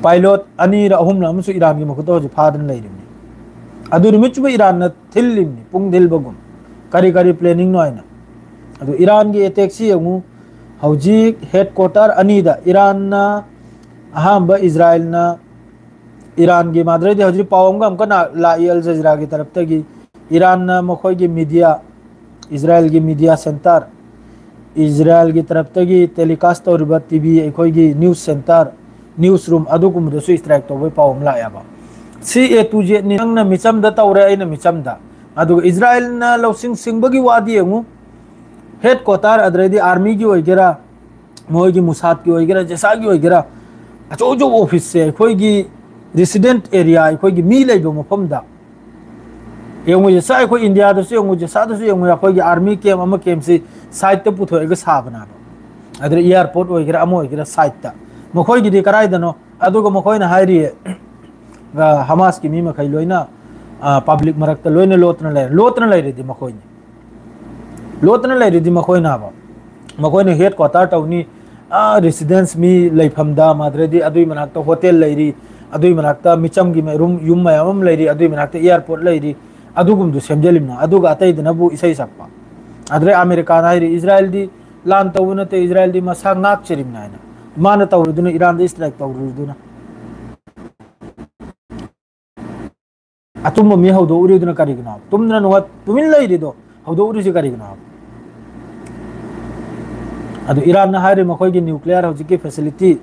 ꯄꯥꯏꯂꯣꯠ ꯑꯅꯤꯔ ꯑꯍꯨꯝꯂ ꯑꯃꯁꯨ ꯏꯔꯥꯟꯒꯤ ꯃꯈꯨꯠꯇ ꯍꯧꯖꯤꯛ ꯐꯥꯗꯅ ꯂꯩꯔꯤꯕꯅꯤ꯫ ꯑꯗꯨ ꯅꯨꯃꯤꯠꯁꯤꯕꯨ ꯏꯔꯥꯟꯅ ꯊꯤꯜꯂꯤꯕꯅꯤ, ꯄꯨꯡ ꯊꯤꯜꯕꯒꯨꯝ꯫ ꯀꯔꯤ ꯀꯔꯤ ꯄ꯭ꯂꯦꯅꯤꯡꯅꯣ ꯍꯥꯏꯅ꯫ ꯑꯗꯨ ꯏꯔꯥꯟꯒꯤ ꯑꯦꯇꯦꯛꯁꯤ ꯌꯦꯡꯉꯨ, ꯍꯧꯖꯤꯛ ꯍꯦꯗ ꯀ꯭ꯋꯥꯇꯔ ꯑꯅꯤꯗ ꯏꯔꯥꯟꯅ ꯑꯍꯥꯟꯕ ꯏꯖꯔꯥꯏꯜꯅ ꯏꯔꯥꯟꯒꯤ ꯃꯥꯗ꯭ꯔꯩꯗꯤ ꯍꯧꯖꯤꯛ ꯄꯥꯎ ꯑꯃꯒ ꯑꯃꯨꯛꯀ ꯂꯥꯛꯏ ꯑꯜ ꯖꯖꯤꯔꯥꯒꯤ ꯇꯔꯞꯇꯒꯤ꯫ ꯏꯔꯥꯟꯅ ꯃꯈꯣꯏꯒꯤ ꯃꯤꯗꯤꯌꯥ, ꯏꯖꯔꯥꯏꯜꯒꯤ ꯃꯤꯗꯤꯌꯥ ꯁꯦꯟꯇꯔ, ꯏꯖꯔꯥꯏꯜꯒꯤ ꯇꯔꯞꯇꯒꯤ ꯇꯦꯂꯤꯀꯥꯁ ꯇꯧꯔꯤꯕ ꯇꯤ ꯚꯤ, ꯑꯩꯈꯣꯏꯒꯤ ꯅ꯭ꯌꯨꯁ ꯁꯦꯟꯇꯔ, ꯅ꯭ꯌꯨꯁ ꯔꯨꯝ ꯑꯗꯨꯒꯨꯝꯕꯗꯁꯨ ꯁ꯭ꯇ꯭ꯔꯥꯏꯛ ꯇꯧꯕꯒꯤ ꯄꯥꯎ ꯑꯃ ꯂꯥꯛꯑꯦꯕ꯫ ꯁꯤ ꯑꯦ ꯇꯨ ꯖꯦꯠꯅꯤ, ꯅꯪꯅ ꯃꯤꯆꯝꯗ ꯇꯧꯔꯦ, ꯑꯩꯅ ꯃꯤꯆꯝꯗ꯫ ꯑꯗꯨꯒ ꯏꯖꯔꯥꯏꯜꯅ ꯂꯧꯁꯤꯡ ꯁꯤꯡꯕꯒꯤ ꯋꯥꯗꯤ ꯌꯦꯡꯉꯨ, ꯍꯦꯗ ꯀ꯭ꯋꯥꯇꯔ ꯑꯗꯩꯗꯤ ꯑꯥꯔꯃꯤꯒꯤ ꯑꯣꯏꯒꯦꯔꯥ, ꯃꯣꯏꯒꯤ ꯃꯨꯁꯥꯠꯀꯤ ꯑꯣꯏꯒꯦꯔꯥ, ꯖꯦꯁꯥꯒꯤ ꯑꯣꯏꯒꯦꯔꯥ, ꯑꯆꯧ ꯑꯆꯧꯕ ꯑꯣꯐꯤꯁꯁꯦ ꯑꯩꯈꯣꯏꯒꯤ ꯔꯦꯁꯤꯗꯦꯟꯠ ꯑꯦꯔꯤꯌꯥ, ꯑꯩꯈꯣꯏꯒꯤ ꯃꯤ ꯂꯩꯕ ꯃꯐꯝꯗ ꯌꯦꯡꯉꯨ, ꯖꯦꯁꯥ ꯑꯩꯈꯣꯏ ꯏꯟꯗꯤꯌꯥꯗꯁꯨ ꯌꯦꯡꯉꯨ, ꯖꯦꯁꯥꯗꯁꯨ ꯌꯦꯡꯉꯨ, ꯑꯩꯈꯣꯏꯒꯤ ꯑꯥꯔꯃꯤ ꯀꯦꯝ ꯑꯃ ꯀꯦꯝꯁꯤ ꯁꯥꯏꯠꯇ ꯄꯨꯊꯣꯛꯑꯒ ꯁꯥꯕꯅꯦꯕ꯫ ꯑꯗꯨꯗ ꯑꯦꯌꯥꯔꯄꯣꯔꯠ ꯑꯣꯏꯒꯦꯔꯥ, ꯑꯃ ꯑꯣꯏꯒꯦꯔꯥ, ꯁꯥꯏꯠꯇ꯫ ꯃꯈꯣꯏꯒꯤꯗꯤ ꯀꯗꯥꯏꯗꯅꯣ? ꯑꯗꯨꯒ ꯃꯈꯣꯏꯅ ꯍꯥꯏꯔꯤꯌꯦ, ꯑ, ꯍꯃꯥꯁꯀꯤ ꯃꯤ ꯃꯈꯩ ꯂꯣꯏꯅ, ꯑ, ꯄꯕ꯭ꯂꯤꯛ ꯃꯔꯛꯇ ꯂꯣꯏꯅ ꯂꯣꯠꯇꯅ ꯂꯩꯔꯦ꯫ ꯂꯣꯠꯇꯅ ꯂꯩꯔꯗꯤ ꯃꯈꯣꯏꯅꯤ꯫ ꯂꯣꯠꯇꯅ ꯂꯩꯔꯗꯤ ꯃꯈꯣꯏꯅ ꯍꯥꯏꯕ꯫ ꯃꯈꯣꯏꯅ ꯍꯦꯗ ꯀ꯭ꯋꯥꯇꯔ ꯇꯧꯅꯤ, ꯑ, ꯔꯦꯁꯤꯗꯦꯟꯁ ꯃꯤ ꯂꯩꯐꯝꯗ, ꯃꯥꯗ꯭ꯔꯗꯤ ꯑꯗꯨꯒꯤ ꯃꯅꯥꯛꯇ ꯍꯣꯇꯦꯜ ꯂꯩꯔꯤ, ꯑꯗꯨꯒꯤ ꯃꯅꯥꯛꯇ ꯃꯤꯆꯝꯒꯤ ꯃ-, ꯔꯨꯝ, ꯌꯨꯝ ꯃꯌꯥꯝ ꯑꯃ ꯂꯩꯔꯤ, ꯑꯗꯨꯒꯤ ꯃꯅꯥꯛꯇ ꯑꯦꯌꯥꯔꯄꯣꯔꯠ ꯂꯩꯔꯤ, ꯑꯗꯨꯒꯨꯝꯕꯗꯨ ꯁꯦꯝꯖꯤꯜꯂꯤꯕꯅ꯫ ꯑꯗꯨꯒ ꯑꯇꯩꯗꯅꯕꯨ ꯏꯁꯩ ꯁꯛꯄ꯫ ꯑꯗꯨꯗꯩ ꯑꯃꯦꯔꯤꯀꯥꯅ ꯍꯥꯏꯔꯤ, "ꯏꯖꯔꯥꯏꯜꯗꯤ ꯂꯥꯟ ꯇꯧꯕ ꯅꯠꯇꯦ, ꯏꯖꯔꯥꯏꯜꯗꯤ ꯃꯁꯥ ꯉꯥꯛꯆꯔꯤꯕꯅꯤ" ꯍꯥꯏꯅ꯫ ꯃꯥꯅ ꯇꯧꯔꯤꯗꯨꯅ ꯏꯔꯥꯟꯗ ꯁ꯭ꯇ꯭ꯔꯥꯏꯛ ꯇꯧꯔꯤꯗꯨꯅ꯫ ꯑꯇꯨꯝꯕ ꯃꯤ ꯍꯧꯗꯣꯛꯎꯔꯤꯗꯨꯅ ꯀꯔꯤꯒꯤꯅꯣ ꯍꯥꯏꯕ? ꯇꯨꯝꯗꯅ ꯅꯨꯡꯉꯥꯏ-, ꯇꯨꯃꯤꯟ ꯂꯩꯔꯤꯗꯣ ꯍꯧꯗꯣꯛꯎꯔꯤꯁꯤ ꯀꯔꯤꯒꯤꯅꯣ ꯍꯥꯏꯕ? ꯑꯗꯨ ꯏꯔꯥꯟꯅ ꯍꯥꯏꯔꯤ ꯃꯈꯣꯏꯒꯤ ꯅ꯭ꯌꯨꯀ꯭ꯂꯤꯌꯔ ꯍꯧꯖꯤꯛꯀꯤ ꯐꯦꯁꯤꯂꯤꯇꯤ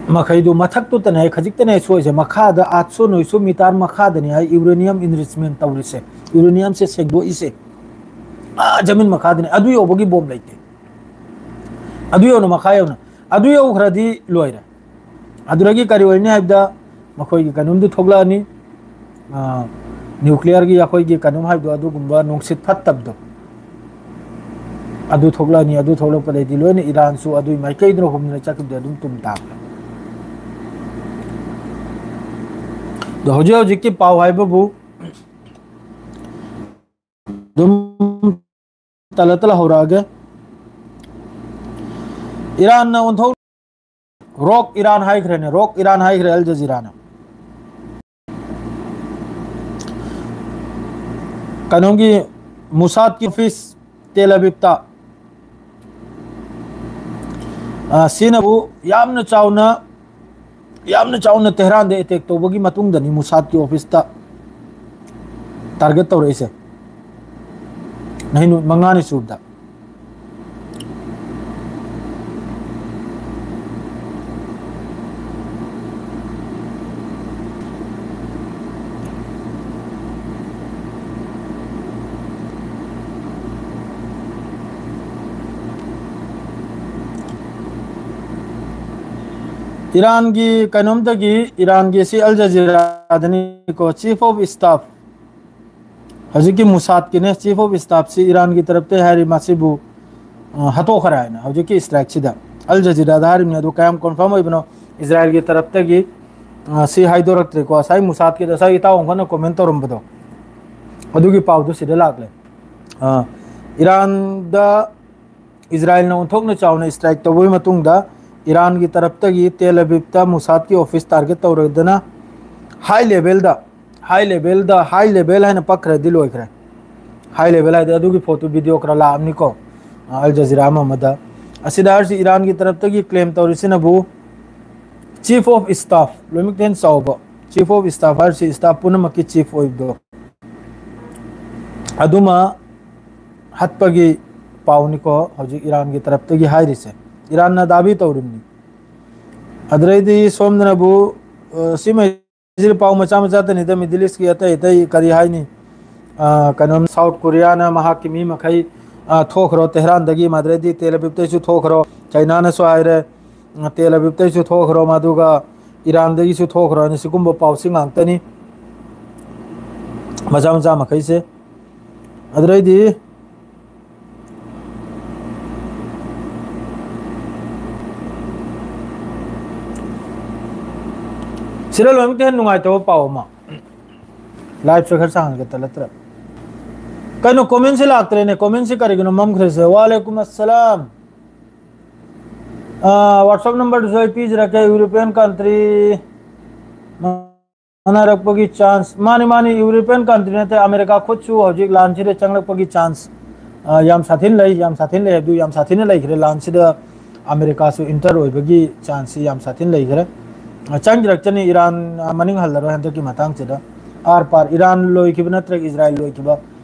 ꯃꯈꯩꯗꯨ ꯃꯊꯛꯇꯨꯇꯅꯦ ꯍꯥꯏ, ꯈꯖꯤꯛꯇꯅꯦ ꯍꯥꯏ ꯁꯣꯛꯏꯁꯦ, ꯃꯈꯥꯗ ꯑꯥꯠꯁꯣ ꯅꯣꯏꯁꯣ ꯃꯤꯇꯥꯔ ꯃꯈꯥꯗꯅꯤ ꯍꯥꯏ ꯌꯨꯔꯦꯅꯤꯌꯝ ꯏꯟꯔꯤꯆꯃꯦꯟ ꯇꯧꯔꯤꯁꯦ, ꯌꯨꯔꯦꯅꯤꯌꯝꯁꯦ ꯁꯦꯡꯗꯣꯛꯏꯁꯦ꯫ ꯑꯥ, ꯖꯃꯤꯟ ꯃꯈꯥꯗꯅꯤ꯫ ꯑꯗꯨ ꯌꯧꯕꯒꯤ ꯕꯣꯝ ꯂꯩꯇꯦ꯫ ꯑꯗꯨ ꯌꯧꯅ, ꯃꯈꯥ ꯌꯧꯅ꯫ ꯑꯗꯨ ꯌꯧꯈ꯭ꯔꯗꯤ ꯂꯣꯏꯔꯦ꯫ ꯑꯗꯨꯗꯒꯤ ꯀꯔꯤ ꯑꯣꯏꯅꯤ ꯍꯥꯏꯕꯗ, ꯃꯈꯣꯏꯒꯤ ꯀꯩꯅꯣꯝꯗꯤ ꯊꯣꯛꯂꯛꯑꯅꯤ꯫ ꯅ꯭ꯌꯨꯀ꯭ꯂꯤꯌꯔꯒꯤ ꯑꯩꯈꯣꯏꯒꯤ ꯀꯩꯅꯣꯝ ꯍꯥꯏꯕꯗꯣ, ꯑꯗꯨꯒꯨꯝꯕ ꯅꯨꯡꯁꯤꯠ ꯐꯠꯇꯕꯗꯣ ꯑꯗꯨ ꯊꯣꯛꯂꯛꯑꯅꯤ꯫ ꯑꯗꯨ ꯊꯣꯛꯂꯛꯄꯗꯩꯗꯤ ꯂꯣꯏꯅ ꯏꯔꯥꯟꯁꯨ ꯑꯗꯨꯒꯤ ꯃꯥꯏꯀꯩꯗꯨꯅ ꯍꯨꯝꯗꯅ ꯆꯠꯈꯤꯕꯗ ꯑꯗꯨꯝ ꯇꯨꯝ ꯇꯥꯕꯅꯤ꯫ ꯑꯗꯣ ꯍꯧꯖꯤꯛ ꯍꯧꯖꯤꯛꯀꯤ ꯄꯥꯎ ꯍꯥꯏꯕꯕꯨ ꯑꯗꯨꯝ ꯇꯂ ꯇꯂ ꯍꯧꯔꯛꯑꯒꯦ꯫ ꯏꯔꯥꯟꯅ ꯑꯣꯟꯊꯣꯛ ꯔꯣꯛ ꯏꯔꯥꯟ ꯍꯥꯏꯈ꯭ꯔꯦꯅꯦ, ꯔꯣꯛ ꯏꯔꯥꯟ ꯍꯥꯏꯈ꯭ꯔꯦ ꯑꯜ ꯖꯖꯤꯔꯥꯅ꯫ ꯀꯩꯅꯣꯒꯤ ꯃꯨꯁꯥꯗꯀꯤ ꯑꯣꯐꯤꯁ ꯇꯦꯜ ꯑꯕꯤꯕꯇ, ꯑ, ꯁꯤꯅꯕꯨ ꯌꯥꯝꯅ ꯆꯥꯎꯅ, ꯌꯥꯝꯅ ꯆꯥꯎꯅ ꯇꯦꯍꯔꯥꯟꯗ ꯑꯦꯇꯦꯛ ꯇꯧꯕꯒꯤ ꯃꯇꯨꯡꯗꯅꯤ ꯃꯨꯁꯥꯗꯀꯤ ꯑꯣꯐꯤꯁꯇ ꯇꯥꯔꯒꯦꯠ ꯇꯧꯔꯛꯏꯁꯦ꯫ ꯅꯨꯃꯤꯠ ꯃꯉꯥꯅꯤ ꯁꯨꯕꯗ꯫ ꯏꯔꯥꯟꯒꯤ ꯀꯩꯅꯣꯝꯗꯒꯤ, ꯏꯔꯥꯟꯒꯤ ꯁꯤ ꯑꯜ ꯖꯖꯤꯔꯥꯗꯅꯤꯀꯣ, chief of staff, ꯍꯧꯖꯤꯛꯀꯤ ꯃꯨꯁꯥꯗꯀꯤꯅꯦ, chief of staff ꯁꯤ ꯏꯔꯥꯟꯒꯤ ꯇꯔꯞꯇ ꯍꯥꯏꯔꯤ, ꯃꯁꯤꯕꯨ, ꯑ, ꯍꯥꯠꯇꯣꯛꯈ꯭ꯔꯦ ꯍꯥꯏꯅ ꯍꯧꯖꯤꯛꯀꯤ strike ꯁꯤꯗ꯫ ꯑꯜ ꯖꯖꯤꯔꯥꯗ ꯍꯥꯏꯔꯤꯕꯅꯤ, ꯑꯗꯨ ꯀꯌꯥꯝ confirm ꯑꯣꯏꯕꯅꯣ? ꯏꯁꯔꯥꯏꯜꯒꯤ ꯇꯔꯞꯇꯒꯤ, ꯑ, ꯁꯤ ꯍꯥꯏꯗꯣꯔꯛꯇ꯭ꯔꯦꯀꯣ꯫ ꯉꯁꯥꯏ ꯃꯨꯁꯥꯗꯀꯤꯗ ꯉꯁꯥꯏ ꯏꯇꯥꯎ ꯑꯃꯈꯛꯅ comment ꯇꯧꯔꯝꯕꯗꯣ, ꯑꯗꯨꯒꯤ ꯄꯥꯎꯗꯨ ꯁꯤꯗ ꯂꯥꯛꯂꯦ꯫ ꯑ, ꯏꯔꯥꯟꯗ ꯏꯁꯔꯥꯏꯜꯅ ꯑꯣꯟꯊꯣꯛꯅ ꯆꯥꯎꯅ strike ꯇꯧꯕꯒꯤ ꯃꯇꯨꯡꯗ ꯏꯔꯥꯟꯒꯤ ꯇꯔꯞꯇꯒꯤ ꯇꯦꯜ ꯑꯕꯤꯕꯇ ꯃꯨꯁꯥꯗꯀꯤ ꯑꯣꯐꯤꯁ target ꯇꯧꯔꯗꯅ high levelꯗ, high levelꯗ, high level ꯍꯥꯏꯅ ꯄꯛꯈ꯭ꯔꯗꯤ ꯂꯣꯏꯈ꯭ꯔꯦ꯫ High level ꯍꯥꯏꯗꯤ ꯑꯗꯨꯒꯤ ꯄꯣꯠꯇꯨ video ꯈꯔ ꯂꯥꯛꯑꯝꯅꯤꯀꯣ, ꯑꯜ ꯖꯖꯤꯔꯥ ꯑꯃ ꯑꯃꯗ꯫ ꯑꯁꯤꯗ ꯍꯥꯏꯔꯤꯁꯤ ꯏꯔꯥꯟꯒꯤ ꯇꯔꯞꯇꯒꯤ claim ꯇꯧꯔꯤꯁꯤꯅꯕꯨ chief of staff, ꯂꯣꯏꯅꯃꯛꯇ ꯍꯦꯟꯅ ꯆꯥꯎꯕ chief of staff ꯍꯥꯏꯔꯤꯁꯤ staff ꯄꯨꯝꯅꯃꯛꯀꯤ chief ꯑꯣꯏꯕꯗꯣ, ꯑꯗꯨꯃ ꯍꯠꯄꯒꯤ ꯄꯥꯎꯅꯤꯀꯣ ꯍꯧꯖꯤꯛ ꯏꯔꯥꯟꯒꯤ ꯇꯔꯞꯇꯒꯤ ꯍꯥꯏꯔꯤꯁꯦ꯫ ꯏꯔꯥꯟꯅ ꯗꯥꯕꯤ ꯇꯧꯔꯤꯕꯅꯤ꯫ ꯑꯗꯨꯗꯩꯗꯤ ꯁꯣꯝꯗꯅꯕꯨ, ꯑ, ꯁꯤꯃꯩꯁꯤꯗꯤ ꯄꯥꯎ ꯃꯆꯥ ꯃꯆꯥꯇꯅꯤꯗ, Middle Eastꯀꯤ ꯑꯇꯩ ꯑꯇꯩ ꯀꯔꯤ ꯍꯥꯏꯅꯤ, ꯑ, ꯀꯩꯅꯣꯝ, ꯁꯥꯎꯠ ꯀꯣꯔꯤꯌꯥꯅ ꯃꯍꯥꯛꯀꯤ ꯃꯤ ꯃꯈꯩ, ꯑ, ꯊꯣꯛꯈ꯭ꯔꯣ ꯇꯦꯍꯔꯥꯟꯗꯒꯤ, ꯃꯗꯨꯗꯩꯗꯤ ꯇꯦꯜ ꯑꯕꯤꯕꯇꯩꯁꯨ ꯊꯣꯛꯈ꯭ꯔꯣ, ꯆꯩꯅꯥꯅꯁꯨ ꯍꯥꯏꯔꯦ, ꯎꯝ, ꯇꯦꯜ ꯑꯕꯤꯕꯇꯩꯁꯨ ꯊꯣꯛꯈ꯭ꯔꯣ, ꯃꯗꯨꯒ ꯏꯔꯥꯟꯗꯒꯤꯁꯨ ꯊꯣꯛꯈ꯭ꯔꯅꯤ꯫ ꯁꯤꯒꯨꯝꯕ ꯄꯥꯎꯁꯤ ꯉꯥꯛꯇꯅꯤ, ꯃꯆꯥ ꯃꯆꯥ ꯃꯈꯩꯁꯦ꯫ ꯑꯗꯨꯗꯩꯗꯤ ꯁꯤꯗ ꯂꯣꯏꯅꯃꯛꯇ ꯍꯦꯟꯅ ꯅꯨꯡꯉꯥꯏꯇꯕ ꯄꯥꯎ ꯑꯃ, ꯂꯥꯏꯞꯁꯦ ꯈꯔ ꯁꯥꯡꯍꯟꯒꯦ ꯇꯠꯂꯛꯇ꯭ꯔꯦ꯫ ꯀꯩꯅꯣ, ꯀꯣꯃꯦꯟꯁꯤ ꯂꯥꯛꯇ꯭ꯔꯦꯅꯦ? ꯀꯣꯃꯦꯟꯁꯤ ꯀꯔꯤꯒꯤꯅꯣ ꯃꯝꯈ꯭ꯔꯤꯁꯦ? ꯋꯥꯂꯦꯀꯨꯝ ꯑꯁꯂꯥꯝ꯫ ꯑꯥ, WhatsApp ꯅꯝꯕꯔꯗꯨꯁꯨ ꯑꯩ ꯄꯤꯖꯔꯛꯀꯦ꯫ ꯌꯨꯔꯣꯄꯤꯌꯟ ꯀꯟꯇ꯭ꯔꯤ ꯃꯥꯟꯅꯔꯛꯄꯒꯤ ꯆꯥꯟꯁ꯫ ꯃꯥꯅꯤ, ꯃꯥꯅꯤ, ꯌꯨꯔꯣꯄꯤꯌꯟ ꯀꯟꯇ꯭ꯔꯤ ꯅꯠꯇꯦ, ꯑꯃꯦꯔꯤꯀꯥ ꯈꯨꯠꯁꯨ ꯍꯧꯖꯤꯛ ꯂꯥꯟꯁꯤꯗ ꯆꯪꯂꯛꯄꯒꯤ ꯆꯥꯟꯁ, ꯑ, ꯌꯥꯝ ꯁꯥꯊꯤꯅ ꯂꯩ, ꯌꯥꯝ ꯁꯥꯊꯤꯅ ꯂꯩ꯫ ꯑꯗꯨ ꯌꯥꯝ ꯁꯥꯊꯤꯅ ꯂꯩꯈ꯭ꯔꯦ ꯂꯥꯟꯁꯤꯗ꯫ ꯑꯃꯦꯔꯤꯀꯥꯁꯨ ꯏꯟꯇꯔ ꯑꯣꯏꯕꯒꯤ ꯆꯥꯟꯁꯁꯤ ꯌꯥꯝ ꯁꯥꯊꯤꯅ ꯂꯩꯈ꯭ꯔꯦ꯫ ꯑ, ꯆꯪꯗ꯭ꯔꯛꯆꯅꯤ ꯏꯔꯥꯟ, ꯑ, ꯃꯅꯤꯡ ꯍꯜꯂꯔꯣꯏ ꯍꯟꯗꯛꯀꯤ ꯃꯇꯥꯡꯁꯤꯗ꯫ ꯑꯥꯔ ꯄꯥꯔ ꯏꯔꯥꯟ ꯂꯣꯏꯈꯤꯕ ꯅꯠꯇ꯭ꯔꯒ ꯏꯖꯔꯥꯏꯜ ꯂꯣꯏꯈꯤꯕ,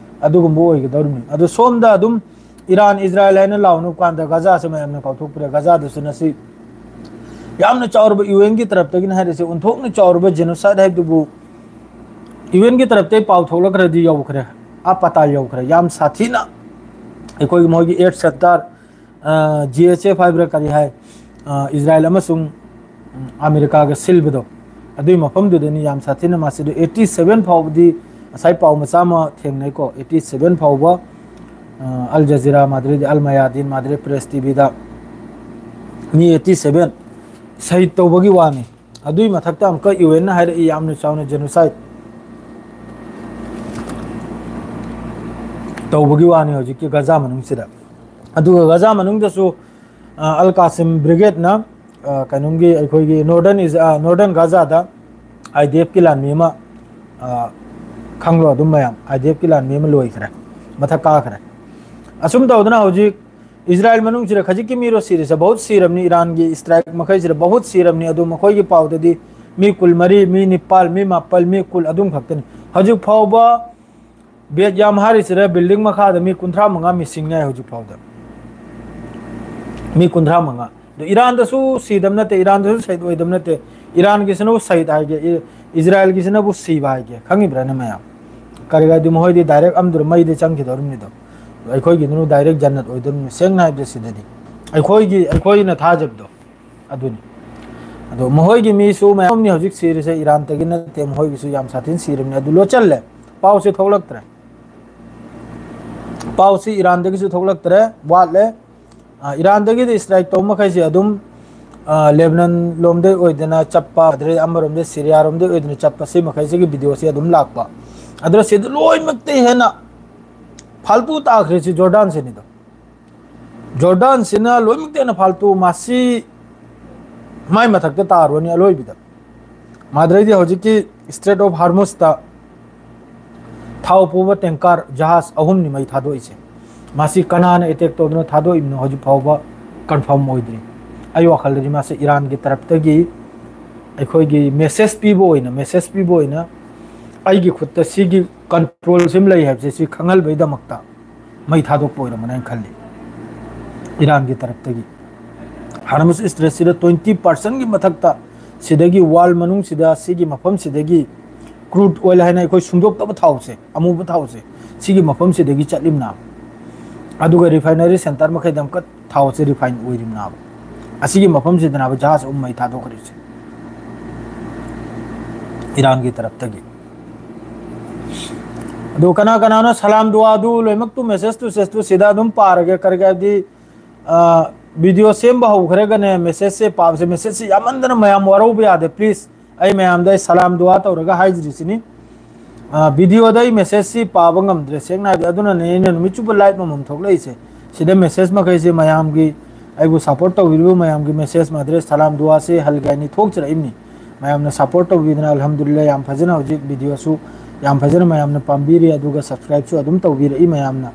ꯑꯗꯨꯒꯨꯝꯕ ꯑꯣꯏꯒꯗꯧꯔꯤꯕꯅꯤ꯫ ꯑꯗꯨ ꯁꯣꯝꯗ ꯑꯗꯨꯝ ꯏꯔꯥꯟ, ꯏꯖꯔꯥꯏꯜ ꯍꯥꯏꯅ ꯂꯥꯎꯅꯕ ꯀꯥꯟꯗ ꯒꯖꯥꯁꯦ ꯃꯌꯥꯝꯅ ꯀꯥꯎꯊꯣꯛꯄꯤꯔꯦ꯫ ꯒꯖꯥꯗꯁꯨ ꯉꯁꯤ ꯌꯥꯝꯅ ꯆꯥꯎꯔꯕ ꯌꯨ ꯑꯦꯟꯒꯤ ꯇꯔꯞꯇꯒꯤꯅ ꯍꯥꯏꯔꯤꯁꯦ, ꯑꯣꯟꯊꯣꯛꯅ ꯆꯥꯎꯔꯕ ꯖꯦꯅꯣꯁꯥꯏꯠ ꯍꯥꯏꯕꯗꯨꯕꯨ ꯌꯨ ꯑꯦꯟꯒꯤ ꯇꯔꯞꯇꯒꯤ ꯄꯥꯎ ꯊꯣꯛꯂꯛꯈ꯭ꯔꯗꯤ ꯌꯧꯈ꯭ꯔꯦ, ꯑꯥ ꯄꯇꯥ ꯌꯧꯈ꯭ꯔꯦ꯫ ꯌꯥꯝ ꯁꯥꯊꯤꯅ ꯑꯩꯈꯣꯏꯒꯤ ꯃꯣꯏꯒꯤ ꯑꯦꯠ ꯁꯦꯟꯇꯔ, ꯖꯤ ꯑꯦꯆ ꯑꯦꯐ ꯍꯥꯏꯕ꯭ꯔꯥ ꯀꯔꯤ ꯍꯥꯏ, ꯑ, ꯏꯖꯔꯥꯏꯜ ꯑꯃꯁꯨꯡ, ꯎꯝ, ꯑꯃꯦꯔꯤꯀꯥꯒ ꯁꯤꯜꯕꯗꯣ, ꯑꯗꯨꯒꯤ ꯃꯐꯝꯗꯨꯗꯅꯤ ꯌꯥꯝ ꯁꯥꯊꯤꯅ ꯃꯥꯁꯤꯗ ꯑꯩꯠꯇꯤ ꯁꯚꯦꯟ ꯐꯥꯎꯕꯗꯤ ꯉꯁꯥꯏ ꯄꯥꯎ ꯃꯆꯥ ꯑꯃ ꯊꯦꯡꯅꯩꯀꯣ꯫ ꯑꯩꯠꯇꯤ ꯁꯚꯦꯟ ꯐꯥꯎꯕ, ꯑ, ꯑꯜ ꯖꯖꯤꯔꯥ, ꯃꯥꯗ꯭ꯔꯤꯗꯤ ꯑꯜ ꯃꯌꯥꯗꯤꯟ, ꯃꯥꯗ꯭ꯔꯤ ꯄ꯭ꯔꯦꯁ ꯇꯤ ꯚꯤꯗ ꯃꯤ ꯑꯩꯠꯇꯤ ꯁꯚꯦꯟ ꯁꯍꯤꯗ ꯇꯧꯕꯒꯤ ꯋꯥꯅꯤ꯫ ꯑꯗꯨꯒꯤ ꯃꯊꯛꯇ ꯑꯃꯨꯛꯀ ꯌꯨ ꯑꯦꯟꯅ ꯍꯥꯏꯔꯛꯏ, ꯌꯥꯝꯅ ꯆꯥꯎꯅ ꯖꯦꯅꯣꯁꯥꯏꯠ ꯇꯧꯕꯒꯤ ꯋꯥꯅꯤ ꯍꯧꯖꯤꯛꯀꯤ ꯒꯖꯥ ꯃꯅꯨꯡꯁꯤꯗ꯫ ꯑꯗꯨꯒ ꯒꯖꯥ ꯃꯅꯨꯡꯗꯁꯨ, ꯑ, ꯑꯜ ꯀꯥꯁꯤꯝ ꯕ꯭ꯔꯤꯒꯦꯗꯅ, ꯑ, ꯀꯩꯅꯣꯝꯒꯤ ꯑꯩꯈꯣꯏꯒꯤ ꯅꯣꯔꯗꯔꯟ ꯏꯖ-, ꯑ, ꯅꯣꯔꯗꯔꯟ ꯒꯖꯥꯗ ꯑꯥꯏ ꯗꯤ ꯑꯦꯐꯀꯤ ꯂꯥꯟꯃꯤ ꯑꯃ, ꯑ, ꯈꯪꯂꯣ ꯑꯗꯨꯝ ꯃꯌꯥꯝ, ꯑꯥꯏ ꯗꯤ ꯑꯦꯐꯀꯤ ꯂꯥꯟꯃꯤ ꯑꯃ ꯂꯣꯏꯈ꯭ꯔꯦ, ꯃꯊꯛ ꯀꯥꯈ꯭ꯔꯦ꯫ ꯑꯁꯨꯝ ꯇꯧꯗꯅ ꯍꯧꯖꯤꯛ ꯏꯖꯔꯥꯏꯜ ꯃꯅꯨꯡꯁꯤꯗ ꯈꯖꯤꯛꯀꯤ ꯃꯤꯔꯣ ꯁꯤꯔꯤꯁꯦ, ꯕꯍꯨꯠ ꯁꯤꯔꯕꯅꯤ, ꯏꯔꯥꯟꯒꯤ ꯏꯁꯇ꯭ꯔꯥꯏꯛ ꯃꯈꯩꯁꯤꯗ ꯕꯍꯨꯠ ꯁꯤꯔꯕꯅꯤ꯫ ꯑꯗꯨ ꯃꯈꯣꯏꯒꯤ ꯄꯥꯎꯗꯗꯤ ꯃꯤ ꯀꯨꯟꯃꯔꯤ, ꯃꯤ ꯅꯤꯄꯥꯜ, ꯃꯤ ꯃꯥꯄꯜ, ꯃꯤ ꯀꯨꯟ ꯑꯗꯨꯝ ꯈꯛꯇꯅꯤ꯫ ꯍꯧꯖꯤꯛ ꯐꯥꯎꯕ ꯕꯦꯠ ꯌꯥꯝ ꯍꯥꯏꯔꯤꯁꯤꯗ ꯕꯤꯜꯗꯤꯡ ꯃꯈꯥꯗ ꯃꯤ ꯀꯨꯟꯊ꯭ꯔꯥ ꯃꯉꯥ ꯃꯤꯁꯤꯡ ꯉꯥꯏ ꯍꯧꯖꯤꯛ ꯐꯥꯎꯗ꯫ ꯃꯤ ꯀꯨꯟꯊ꯭ꯔꯥ ꯃꯉꯥ꯫ ꯑꯗꯣ ꯏꯔꯥꯟꯗꯁꯨ ꯁꯤꯗꯕ ꯅꯠꯇꯦ, ꯏꯔꯥꯟꯗꯁꯨ ꯁꯍꯤꯗ ꯑꯣꯏꯗꯕ ꯅꯠꯇꯦ꯫ ꯏꯔꯥꯟꯒꯤꯁꯤꯅꯕꯨ ꯁꯍꯤꯗ ꯍꯥꯏꯒꯦ, ꯏ-, ꯏꯖꯔꯥꯏꯜꯒꯤꯁꯤꯅꯕꯨ ꯁꯤꯕ ꯍꯥꯏꯒꯦ, ꯈꯪꯉꯤꯕ꯭ꯔꯥꯅꯦ ꯃꯌꯥꯝ? ꯀꯔꯤꯒꯤꯅꯣ ꯍꯥꯏꯗꯤ ꯃꯈꯣꯏꯗꯤ ꯗꯥꯏꯔꯦꯛ ꯑꯝꯗꯨꯔ ꯃꯩꯗ ꯆꯪꯈꯤꯗꯧꯔꯤꯕꯅꯤꯗꯣ꯫ ꯑꯩꯈꯣꯏꯒꯤꯗꯨꯅ ꯗꯥꯏꯔꯦꯛ ꯖꯟꯅꯠ ꯑꯣꯏꯗꯧꯔꯤꯕꯅꯤ꯫ ꯁꯦꯡꯅ ꯍꯥꯏꯕꯗ ꯁꯤꯗꯗꯤ ꯑꯩꯈꯣꯏꯒꯤ, ꯑꯩꯈꯣꯏꯅ ꯊꯥꯖꯕꯗꯣ ꯑꯗꯨꯅꯤ꯫ ꯑꯗꯣ ꯃꯈꯣꯏꯒꯤ ꯃꯤꯁꯨ ꯃꯌꯥꯝꯅꯤ ꯍꯧꯖꯤꯛ ꯁꯤꯔꯤꯁꯦ, ꯏꯔꯥꯟꯗꯒꯤ ꯅꯠꯇꯦ, ꯃꯈꯣꯏꯒꯤꯁꯨ ꯌꯥꯝ ꯁꯥꯊꯤꯅ ꯁꯤꯔꯕꯅꯤ꯫ ꯑꯗꯨ ꯂꯣꯠꯁꯤꯜꯂꯦ, ꯄꯥꯎꯁꯦ ꯊꯣꯛꯂꯛꯇ꯭ꯔꯦ꯫ ꯄꯥꯎꯁꯤ ꯏꯔꯥꯟꯗꯒꯤꯁꯨ ꯊꯣꯛꯂꯛꯇ꯭ꯔꯦ, ꯋꯥꯠꯂꯦ꯫ ꯑ, ꯏꯔꯥꯟꯗꯒꯤꯗꯤ ꯏꯁꯇ꯭ꯔꯥꯏꯛ ꯇꯧꯕ ꯃꯈꯩꯁꯦ ꯑꯗꯨꯝ, ꯑ, ꯂꯦꯕꯅꯟ ꯂꯣꯝꯗꯩ ꯑꯣꯏꯗꯅ ꯆꯠꯄ, ꯑꯗꯩ ꯑꯃꯔꯣꯝꯗ ꯁꯤꯔꯤꯌꯥ ꯔꯣꯝꯗꯩ ꯑꯣꯏꯗꯅ ꯆꯠꯄ, ꯁꯤ ꯃꯈꯩꯁꯤꯒꯤ ꯚꯤꯗꯤꯑꯣꯁꯤ ꯑꯗꯨꯝ ꯂꯥꯛꯄ꯫ ꯑꯗꯨꯅ ꯁꯤꯗ ꯂꯣꯏꯅꯃꯛꯇꯩ ꯍꯦꯟꯅ ꯐꯥꯜꯇꯨ ꯇꯥꯈ꯭ꯔꯤꯁꯤ ꯖꯣꯔꯗꯥꯟꯁꯤꯅꯤꯗꯣ꯫ ꯖꯣꯔꯗꯥꯟꯁꯤꯅ ꯂꯣꯏꯅꯃꯛꯇꯩ ꯍꯦꯟꯅ ꯐꯥꯜꯇꯨ, ꯃꯁꯤ ꯃꯥꯏ ꯃꯊꯛꯇ ꯇꯥꯔꯨꯔꯅꯤ ꯑꯂꯣꯏꯕꯤꯗ꯫ ꯃꯥꯗ꯭ꯔꯩꯗꯤ ꯍꯧꯖꯤꯛꯀꯤ ꯏꯁꯇ꯭ꯔꯦꯠ ꯑꯣꯐ ꯍꯥꯔꯃꯨꯁꯇ ꯊꯥꯎ ꯄꯨꯕ ꯇꯦꯡꯀꯔ ꯖꯍꯥꯖ ꯑꯍꯨꯝꯅꯤ ꯃꯩ ꯊꯥꯗꯣꯛꯏꯁꯦ꯫ ꯃꯁꯤ ꯀꯅꯥꯅ ꯑꯦꯇꯦꯛ ꯇꯧꯗꯨꯅ ꯊꯥꯗꯣꯛꯏꯕꯅꯣ ꯍꯧꯖꯤꯛ ꯐꯥꯎꯕ ꯀꯟꯐꯥꯔꯝ ꯑꯣꯏꯗ꯭ꯔꯤ꯫ ꯑꯩ ꯋꯥꯈꯜꯗꯗꯤ ꯃꯥꯁꯦ ꯏꯔꯥꯟꯒꯤ ꯇꯔꯞꯇꯒꯤ ꯑꯩꯈꯣꯏꯒꯤ ꯃꯦꯁꯦꯖ ꯄꯤꯕ ꯑꯣꯏꯅ, ꯃꯦꯁꯦꯖ ꯄꯤꯕ ꯑꯣꯏꯅ ꯑꯩꯒꯤ ꯈꯨꯠꯇ ꯁꯤꯒꯤ ꯀꯟꯇ꯭ꯔꯣꯜꯁꯤꯃ ꯂꯩ ꯍꯥꯏꯕꯁꯦ ꯁꯤ ꯈꯪꯍꯟꯕꯒꯤꯗꯃꯛꯇ ꯃꯩ ꯊꯥꯗꯣꯛꯄ ꯑꯣꯏꯔꯝꯒꯅꯤ ꯍꯥꯏꯅ ꯈꯜꯂꯤ꯫ ꯏꯔꯥꯟꯒꯤ ꯇꯔꯞꯇꯒꯤ ꯍꯥꯔꯃꯨꯁ ꯏꯁꯇ꯭ꯔꯦꯠꯁꯤꯗ twenty percentꯒꯤ ꯃꯊꯛꯇ ꯁꯤꯗꯒꯤ ꯋꯥꯜ ꯃꯅꯨꯡꯁꯤꯗ ꯁꯤꯒꯤ ꯃꯐꯝꯁꯤꯗꯒꯤ ꯀ꯭ꯔꯨꯗ ꯑꯣꯏꯜ ꯍꯥꯏꯅ ꯑꯩꯈꯣꯏ ꯁꯨꯡꯗꯣꯛꯇꯕ ꯊꯥꯎꯁꯦ, ꯑꯃꯨꯕ ꯊꯥꯎꯁꯦ, ꯁꯤꯒꯤ ꯃꯐꯝꯁꯤꯗꯒꯤ ꯆꯠꯂꯤꯝꯅ, ꯑꯗꯨꯒ ꯔꯤꯐꯥꯏꯅꯔꯤ ꯁꯦꯟꯇꯔ ꯃꯈꯩꯗ ꯑꯃꯨꯛꯀ ꯊꯥꯎꯁꯦ ꯔꯤꯐꯥꯏꯟ ꯑꯣꯏꯔꯤꯝꯅꯥꯕ꯫ ꯑꯁꯤꯒꯤ ꯃꯐꯝꯁꯤꯗꯅꯥꯕ ꯖꯍꯥꯖ ꯑꯍꯨꯝ ꯃꯩ ꯊꯥꯗꯣꯛꯈ꯭ꯔꯤꯁꯦ ꯏꯔꯥꯟꯒꯤ ꯇꯔꯞꯇꯒꯤ꯫ ꯑꯗꯨ ꯀꯅꯥ ꯀꯅꯥꯅꯣ ꯁꯂꯥꯝ ꯗꯨꯋꯥꯗꯨ ꯂꯣꯏꯅꯃꯛꯇꯨ ꯃꯦꯁꯦꯖ ꯇꯨ ꯁꯦꯁꯇꯨ ꯁꯤꯗ ꯑꯗꯨꯝ ꯄꯥꯔꯒꯦ, ꯀꯔꯤꯒꯤ ꯍꯥꯏꯕꯗꯤ, ꯑ, ꯚꯤꯗꯤꯑꯣ ꯁꯦꯝꯕ ꯍꯧꯈ꯭ꯔꯒꯅꯦ ꯃꯦꯁꯦꯖꯁꯦ ꯄꯥꯕꯁꯦ, ꯃꯦꯁꯦꯖꯁꯦ ꯌꯥꯝꯃꯟꯗꯅ ꯃꯌꯥꯝ ꯋꯥꯔꯧꯕ ꯌꯥꯗꯦ꯫ ꯄ꯭ꯂꯤꯖ, ꯑꯩ ꯃꯌꯥꯝꯗ ꯑꯩ ꯁꯂꯥꯝ ꯗꯨꯋꯥ ꯇꯧꯔꯒ ꯍꯥꯏꯖꯔꯤꯁꯤꯅꯤ꯫ ꯑ, ꯚꯤꯗꯤꯑꯣꯗ ꯑꯩ ꯃꯦꯁꯦꯖꯁꯤ ꯄꯥꯕ ꯉꯝꯗ꯭ꯔꯦ, ꯁꯦꯡꯅ ꯍꯥꯏꯕꯗꯤ꯫ ꯑꯗꯨꯅꯅꯦ ꯑꯩꯅ ꯅꯨꯃꯤꯠ ꯆꯨꯞꯄ ꯂꯥꯏꯚ ꯑꯃꯃꯝ ꯊꯣꯛꯂꯛꯏꯁꯦ꯫ ꯁꯤꯗ ꯃꯦꯁꯦꯖ ꯃꯈꯩꯁꯦ ꯃꯌꯥꯝꯒꯤ, ꯑꯩꯕꯨ ꯁꯞꯄꯣꯔꯠ ꯇꯧꯕꯤꯔꯤꯕ ꯃꯌꯥꯝꯒꯤ ꯃꯦꯁꯦꯖ ꯃꯥꯗ꯭ꯔꯦ ꯁꯂꯥꯝ ꯗꯨꯋꯥꯁꯦ ꯍꯜꯒꯦ ꯍꯥꯏꯅ ꯊꯣꯛꯆꯔꯛꯏꯕꯅꯤ꯫ ꯃꯌꯥꯝꯅ ꯁꯞꯄꯣꯔꯠ ꯇꯧꯕꯤꯗꯅ ꯑꯜꯍꯝꯗꯨꯂꯤꯜꯂꯥ ꯌꯥꯝ ꯐꯖꯅ ꯍꯧꯖꯤꯛ ꯚꯤꯗꯤꯑꯣꯁꯨ ꯌꯥꯝ ꯐꯖꯅ ꯃꯌꯥꯝꯅ ꯄꯥꯝꯕꯤꯔꯤ, ꯑꯗꯨꯒ ꯁꯕꯁꯀ꯭ꯔꯥꯏꯕꯁꯨ ꯑꯗꯨꯝ ꯇꯧꯕꯤꯔꯛꯏ ꯃꯌꯥꯝꯅ꯫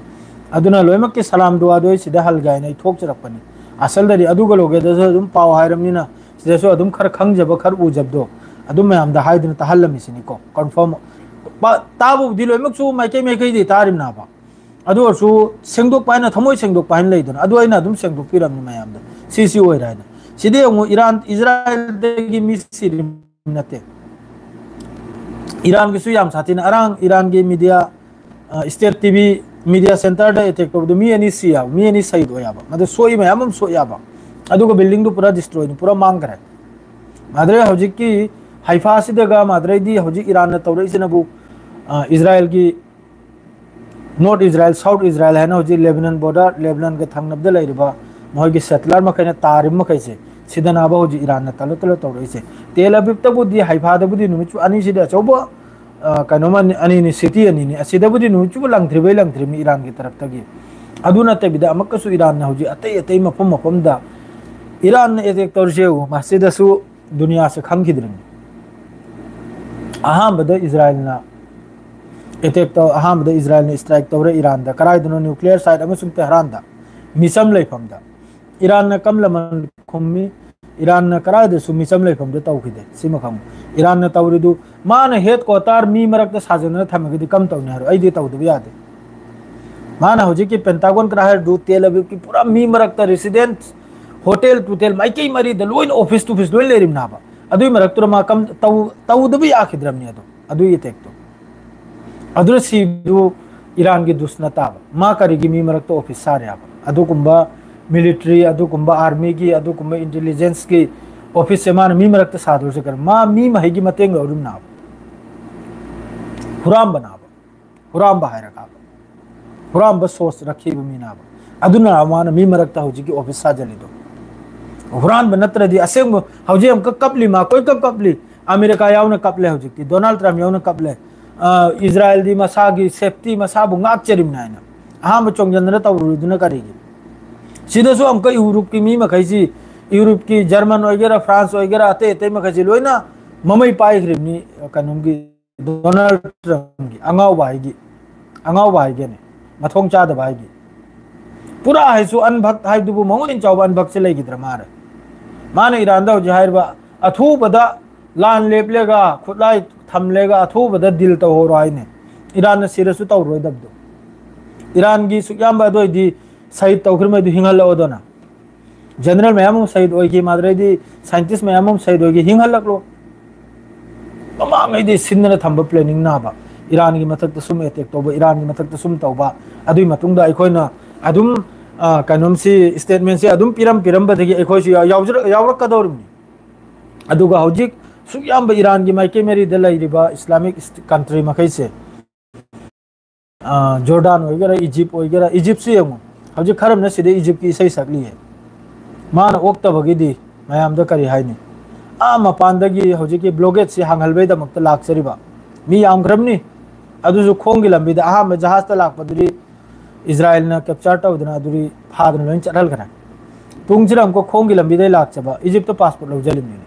ꯑꯗꯨꯅ ꯂꯣꯏꯅꯃꯛꯀꯤ ꯁꯂꯥꯝ ꯗꯨꯋꯥꯗꯣ ꯑꯩ ꯁꯤꯗ ꯍꯜꯒꯦ ꯍꯥꯏꯅ ꯑꯩ ꯊꯣꯛꯆꯔꯛꯄꯅꯤ꯫ ꯑꯁꯜꯗꯗꯤ ꯑꯗꯨꯒ ꯂꯣꯒꯦꯗꯁꯨ ꯑꯗꯨꯝ ꯄꯥꯎ ꯍꯥꯏꯔꯕꯅꯤꯅ ꯁꯤꯗꯁꯨ ꯑꯗꯨꯝ ꯈꯔ ꯈꯪꯖꯕ ꯈꯔ ꯎꯖꯕꯗꯣ ꯑꯗꯨꯝ ꯃꯌꯥꯝꯗ ꯍꯥꯏꯗꯅ ꯇꯥꯍꯜꯂꯝꯃꯤꯁꯤꯅꯤꯀꯣ꯫ ꯀꯟꯐꯥꯔꯝ ꯄ-, ꯇꯥꯕꯕꯨꯗꯤ ꯂꯣꯏꯅꯃꯛꯁꯨ ꯃꯥꯏꯀꯩ ꯃꯥꯏꯀꯩꯗꯤ ꯇꯥꯔꯤꯕꯅꯥꯕ, ꯑꯗꯨ ꯑꯣꯏꯔꯁꯨ ꯁꯦꯡꯗꯣꯛꯄ ꯍꯥꯏꯅ ꯊꯃꯣꯏ ꯁꯦꯡꯗꯣꯛꯄ ꯍꯥꯏꯅ ꯂꯩꯗꯅ, ꯑꯗꯨ ꯑꯩꯅ ꯑꯗꯨꯝ ꯁꯦꯡꯗꯣꯛꯄꯤꯔꯝꯅꯤ ꯃꯌꯥꯝꯗ꯫ ꯁꯤ ꯁꯤ ꯑꯣꯏꯔꯦ ꯍꯥꯏꯅ꯫ ꯁꯤꯗꯤ ꯑꯃꯨꯛ ꯏꯔꯥꯟ, ꯏꯖꯔꯥꯏꯜꯗꯒꯤ ꯃꯤ ꯁꯤꯔꯤ ꯅꯠꯇꯦ꯫ ꯏꯔꯥꯟꯒꯤꯁꯨ ꯌꯥꯝ ꯁꯥꯊꯤꯅ ꯑꯔꯥꯡ ꯏꯔꯥꯟꯒꯤ ꯃꯤꯗꯤꯌꯥ, ꯑ, ꯁ꯭ꯇꯦꯠ ꯇꯤ ꯚꯤ ꯃꯤꯗꯤꯌꯥ ꯁꯦꯟꯇꯔꯗ ꯑꯦꯇꯦꯛ ꯇꯧꯕꯗ ꯃꯤ ꯑꯅꯤ ꯁꯤ ꯌꯥꯕ, ꯃꯤ ꯑꯅꯤ ꯁꯍꯤꯗ ꯑꯣꯏ ꯌꯥꯕ, ꯃꯗꯨ ꯁꯣꯛꯏ ꯃꯌꯥꯝ ꯑꯃ ꯁꯣꯛ ꯌꯥꯕ꯫ ꯑꯗꯨꯒ ꯕꯤꯜꯗꯤꯡꯗꯨ ꯄꯨꯔꯥ ꯗꯤꯁꯇ꯭ꯔꯣꯏꯅꯤ, ꯄꯨꯔꯥ ꯃꯥꯡꯈ꯭ꯔꯦ꯫ ꯃꯥꯗ꯭ꯔꯦ ꯍꯧꯖꯤꯛꯀꯤ ꯍꯥꯏꯐꯥꯁꯤꯗꯒ ꯃꯥꯗ꯭ꯔꯦꯗꯤ ꯍꯧꯖꯤꯛ ꯏꯔꯥꯟꯅ ꯇꯧꯔꯛꯏꯁꯤꯅꯕꯨ, ꯑ, ꯏꯁꯔꯥꯌꯦꯜꯒꯤ North Israel, South Israel ꯍꯥꯏꯅ ꯍꯧꯖꯤꯛ ꯂꯦꯕꯅꯟ border, ꯂꯦꯕꯅꯟꯒ ꯊꯪꯅꯕꯗ ꯂꯩꯔꯤꯕ ꯃꯈꯣꯏꯒꯤ settler ꯃꯈꯩꯅ ꯇꯥꯔꯤꯕ ꯃꯈꯩꯁꯦ, ꯁꯤꯗꯅꯕ ꯍꯧꯖꯤꯛ ꯏꯔꯥꯟꯅ ꯇꯠꯂ ꯇꯠꯂ ꯇꯧꯔꯛꯏꯁꯦ꯫ ꯇꯦꯜ ꯑꯕꯤꯕꯇꯕꯨꯗꯤ, ꯍꯥꯏꯐꯥꯗꯕꯨꯗꯤ ꯅꯨꯃꯤꯠ ꯆꯨꯞ ꯑꯅꯤꯁꯤꯗꯤ ꯑꯆꯧꯕ, ꯑ, ꯀꯩꯅꯣꯝ ꯑꯅꯤ, ꯑꯅꯤꯅꯤ, city ꯑꯅꯤꯅꯤ, ꯑꯁꯤꯗꯕꯨꯗꯤ ꯅꯨꯃꯤꯠ ꯆꯨꯞꯄ ꯂꯪꯗ꯭ꯔꯤꯕꯩ ꯂꯪꯗ꯭ꯔꯤꯕꯅꯤ ꯏꯔꯥꯟꯒꯤ ꯇꯔꯞꯇꯒꯤ꯫ ꯑꯗꯨ ꯅꯠꯇꯕꯤꯗ ꯑꯃꯨꯛꯀꯁꯨ ꯏꯔꯥꯟꯅ ꯍꯧꯖꯤꯛ ꯑꯇꯩ ꯑꯇꯩ ꯃꯐꯝ ꯃꯐꯝꯗ ꯏꯔꯥꯟꯅ attack ꯇꯧꯔꯤꯁꯦ ꯌꯦꯡꯉꯨ, ꯃꯁꯤꯗꯁꯨ ꯗꯨꯅꯤꯌꯥꯁꯦ ꯈꯪꯈꯤꯗ꯭ꯔꯤꯕꯅꯤ꯫ ꯑꯍꯥꯟꯕꯗ ꯏꯁꯔꯥꯌꯦꯜꯅ attack ꯇꯧ, ꯑꯍꯥꯟꯕꯗ ꯏꯁꯔꯥꯌꯦꯜꯅ strike ꯇꯧꯔꯦ ꯏꯔꯥꯟꯗ, ꯀꯗꯥꯏꯗꯅꯣ, nuclear site ꯑꯃꯁꯨꯡ ꯇꯦꯍꯔꯥꯟꯗ ꯃꯤꯆꯝ ꯂꯩꯐꯝꯗ꯫ ꯏꯔꯥꯟꯅ ꯀꯝ ꯂꯃꯟ ꯈꯨꯝꯃꯤ, ꯏꯔꯥꯟꯅ ꯀꯗꯥꯏꯗꯁꯨ ꯃꯤꯆꯝ ꯂꯩꯐꯝꯗ ꯇꯧꯈꯤꯗꯦ꯫ ꯁꯤꯃ ꯈꯪꯉꯨ, ꯏꯔꯥꯟꯅ ꯇꯧꯔꯤꯗꯨ ꯃꯥꯅ headquarter ꯃꯤ ꯃꯔꯛꯇ ꯁꯥꯖꯟꯅꯅ ꯊꯝꯃꯒꯗꯤ ꯀꯝ ꯇꯧꯅꯤ ꯍꯥꯏꯔꯣ? ꯑꯩꯗꯤ ꯇꯧꯗꯕ ꯌꯥꯗꯦ꯫ ꯃꯥꯅ ꯍꯧꯖꯤꯛꯀꯤ Pentagon ꯀꯗꯥꯏ ꯍꯥꯏꯔꯤꯗꯨ ꯇꯦꯜ ꯑꯕꯤꯕꯀꯤ ꯄꯨꯔꯥ ꯃꯤ ꯃꯔꯛꯇ residence, hotel ꯇꯨꯇꯦꯜ ꯃꯥꯏꯀꯩ ꯃꯔꯤꯗ ꯂꯣꯏꯅ office ꯇꯨ office ꯂꯣꯏ ꯂꯩꯔꯤꯕꯅꯦꯕ꯫ ꯑꯗꯨꯏ ꯃꯔꯛꯇꯨꯗ ꯃꯥ ꯀꯝ-, ꯇꯧ-, ꯇꯧꯗꯕ ꯌꯥꯈꯤꯗ꯭ꯔꯕꯅꯤ ꯑꯗꯣ, ꯑꯗꯨꯒꯤ attack ꯇꯣ꯫ ꯑꯗꯨꯅ ꯁꯤꯗꯨ ꯏꯔꯥꯟꯒꯤ ꯗꯨꯁ ꯅꯠꯇꯕ, ꯃꯥ ꯀꯔꯤꯒꯤ ꯃꯤ ꯃꯔꯛꯇ office ꯁꯥꯔꯦ ꯍꯥꯏꯕ? ꯑꯗꯨꯒꯨꯝꯕ military, ꯑꯗꯨꯒꯨꯝꯕ army ꯒꯤ, ꯑꯗꯨꯒꯨꯝꯕ intelligence ꯀꯤ office ꯁꯦ ꯃꯥꯅ ꯃꯤ ꯃꯔꯛꯇ ꯁꯥꯗꯣꯏꯁꯦ ꯀꯔꯤ? ꯃꯥ ꯃꯤ ꯃꯍꯩꯒꯤ ꯃꯇꯦꯡ ꯂꯧꯔꯤꯕꯅꯦꯕ꯫ ꯍꯨꯔꯥꯟꯕꯅꯦꯕ꯫ ꯍꯨꯔꯥꯟꯕ ꯍꯥꯏꯔꯒ꯫ ꯍꯨꯔꯥꯟꯕ source ꯔꯛꯈꯤꯕ ꯃꯤꯅꯦꯕ꯫ ꯑꯗꯨꯅ ꯃꯥꯅ ꯃꯤ ꯃꯔꯛꯇ ꯍꯧꯖꯤꯛꯀꯤ office ꯁꯥꯖꯜꯂꯤꯗꯣ꯫ ꯍꯨꯔꯥꯟꯕ ꯅꯠꯇ꯭ꯔꯗꯤ ꯑꯁꯦꯡꯕ ꯍꯧꯖꯤꯛ ꯑꯃꯨꯛꯀ ꯀꯞꯂꯤ, ꯃꯥ ꯀꯣꯏꯀꯞ ꯀꯞꯂꯤ꯫ ꯑꯃꯦꯔꯤꯀꯥ ꯌꯥꯎꯅ ꯀꯞꯂꯦ ꯍꯧꯖꯤꯛꯇꯤ, ꯗꯣꯅꯥꯜꯗ ꯇ꯭ꯔꯝꯞ ꯌꯥꯎꯅ ꯀꯞꯂꯦ꯫ ꯑ, ꯏꯁꯔꯥꯌꯦꯜꯗꯤ ꯃꯁꯥꯒꯤ safety ꯃꯁꯥꯕꯨ ꯉꯥꯛꯆꯔꯤꯕꯅꯤ ꯍꯥꯏꯅ꯫ ꯑꯍꯥꯟꯕ ꯆꯣꯡꯁꯤꯟꯗꯅ ꯇꯧꯔꯨꯔꯤꯗꯨꯅ ꯀꯔꯤꯒꯤ? ꯁꯤꯗꯁꯨ ꯑꯃꯨꯛꯀ ꯌꯨꯔꯨꯞꯀꯤ ꯃꯤ ꯃꯈꯩꯁꯤ, ꯌꯨꯔꯨꯞꯀꯤ German ꯑꯣꯏꯒꯦꯔꯥ, France ꯑꯣꯏꯒꯦꯔꯥ, ꯑꯇꯩ ꯑꯇꯩ ꯃꯈꯩꯁꯤ ꯂꯣꯏꯅ ꯃꯃꯩ ꯄꯥꯏꯈ꯭ꯔꯤꯕꯅꯤ, ꯀꯩꯅꯣꯝꯒꯤ ꯗꯣꯅꯥꯜꯗ ꯇ꯭ꯔꯝꯞꯀꯤ ꯑꯉꯥꯎꯕ ꯍꯥꯏꯒꯤ, ꯑꯉꯥꯎꯕ ꯍꯥꯏꯒꯦꯅꯦ, ꯃꯊꯣꯡ ꯆꯥꯗꯕ ꯍꯥꯏꯒꯤ꯫ ꯄꯨꯔꯥ ꯍꯥꯏꯁꯨ ꯑꯟꯚꯛ ꯍꯥꯏꯗꯨꯕꯨ ꯃꯉꯣꯟꯗ ꯍꯦꯟꯅ ꯆꯥꯎꯕ ꯑꯟꯚꯛꯁꯦ ꯂꯩꯈꯤꯗ꯭ꯔꯥ ꯃꯥꯅ? ꯃꯥꯅ ꯏꯔꯥꯟꯗ ꯍꯧꯖꯤꯛ ꯍꯥꯏꯔꯤꯕ ꯑꯊꯨꯕꯗ ꯂꯥꯟ ꯂꯦꯞꯂꯒ ꯈꯨꯠꯂꯥꯏ ꯊꯝꯂꯒ ꯑꯊꯨꯕꯗ deal ꯇꯧꯍꯧꯔꯣ ꯍꯥꯏꯅꯦ꯫ ꯏꯔꯥꯟꯅ ꯁꯤꯔꯁꯨ ꯇꯧꯔꯣꯏꯗꯕꯗꯣ꯫ ꯏꯔꯥꯟꯒꯤ ꯁꯨꯛꯌꯥꯝꯕ ꯑꯗꯨ ꯑꯣꯏꯗꯤ ꯁꯍꯤꯗ ꯇꯧꯈ꯭ꯔꯤꯕ ꯃꯩꯗꯨ ꯍꯤꯡꯍꯜꯂꯛꯑꯣꯗꯅ꯫ General ꯃꯌꯥꯝ ꯑꯃ ꯁꯍꯤꯗ ꯑꯣꯏꯈꯤ, ꯃꯥꯗ꯭ꯔꯩꯗꯤ scientist ꯃꯌꯥꯝ ꯑꯃ ꯁꯍꯤꯗ ꯑꯣꯏꯈꯤ, ꯍꯤꯡꯍꯜꯂꯛꯂꯣ꯫ ꯃꯃꯥꯡꯉꯩꯗꯤ ꯁꯤꯟꯗꯅ ꯊꯝꯕ planning ꯅꯥꯕ, ꯏꯔꯥꯟꯒꯤ ꯃꯊꯛꯇ ꯁꯨꯝ attack ꯇꯧꯕ, ꯏꯔꯥꯟꯒꯤ ꯃꯊꯛꯇ ꯁꯨꯝ ꯇꯧꯕ, ꯑꯗꯨꯒꯤ ꯃꯇꯨꯡꯗ ꯑꯩꯈꯣꯏꯅ ꯑꯗꯨꯝ, ꯑ, ꯀꯩꯅꯣꯝꯁꯤ statement ꯁꯤ ꯑꯗꯨꯝ ꯄꯤꯔꯝ ꯄꯤꯔꯝꯕꯗꯒꯤ ꯑꯩꯈꯣꯏꯁꯨ ꯌꯥꯎ-, ꯌꯥꯎꯖꯔꯛ-, ꯌꯥꯎꯔꯛꯀꯗꯧꯔꯤꯕꯅꯤ꯫ ꯑꯗꯨꯒ ꯍꯧꯖꯤꯛ ꯁꯨꯛ ꯌꯥꯝꯕ ꯏꯔꯥꯟꯒꯤ ꯃꯥꯏꯀꯩ ꯃꯔꯤꯗ ꯂꯩꯔꯤꯕ ꯏꯁꯂꯥꯃꯤꯛ ꯀꯟꯇ꯭ꯔꯤ ꯃꯈꯩꯁꯦ, ꯑ, ꯖꯣꯔꯗꯥꯟ ꯑꯣꯏꯒꯦꯔꯥ, ꯏꯖꯤꯞ ꯑꯣꯏꯒꯦꯔꯥ, ꯏꯖꯤꯞꯁꯨ ꯌꯦꯡꯉꯨ, ꯍꯧꯖꯤꯛ ꯈꯔꯝꯅ ꯁꯤꯗ ꯏꯖꯤꯞꯀꯤ ꯏꯁꯩ ꯁꯛꯂꯤꯌꯦ꯫ ꯃꯥꯅ ꯑꯣꯛꯇꯕꯒꯤꯗꯤ ꯃꯌꯥꯝꯗ ꯀꯔꯤ ꯍꯥꯏꯅꯤ? ꯑꯥ ꯃꯄꯥꯟꯗꯒꯤ ꯍꯧꯖꯤꯛꯀꯤ ꯕ꯭ꯂꯣꯀꯦꯠꯁꯤ ꯍꯥꯡꯍꯜꯕꯩꯗꯃꯛꯇ ꯂꯥꯛꯆꯔꯤꯕ ꯃꯤ ꯌꯥꯝꯈ꯭ꯔꯕꯅꯤ꯫ ꯑꯗꯨꯁꯨ ꯈꯣꯡꯒꯤ ꯂꯝꯕꯤꯗ ꯑꯍꯥꯟꯕ ꯖꯍꯥꯖꯇ ꯂꯥꯛꯄꯗꯨꯗꯤ ꯏꯖꯔꯥꯏꯜꯅ ꯀꯦꯞꯆꯔ ꯇꯧꯗꯅ ꯑꯗꯨꯗꯤ ꯐꯥꯗꯅ ꯂꯣꯏꯅ ꯆꯠꯍꯟꯈ꯭ꯔꯦ꯫ ꯇꯨꯡꯁꯤꯗ ꯑꯃꯨꯛꯀ ꯈꯣꯡꯒꯤ ꯂꯝꯕꯤꯗꯩ ꯂꯥꯛꯆꯕ ꯏꯖꯤꯞꯇ ꯄꯥꯁꯄꯣꯔꯠ ꯂꯧꯖꯔꯤꯕꯅꯤꯅꯦ꯫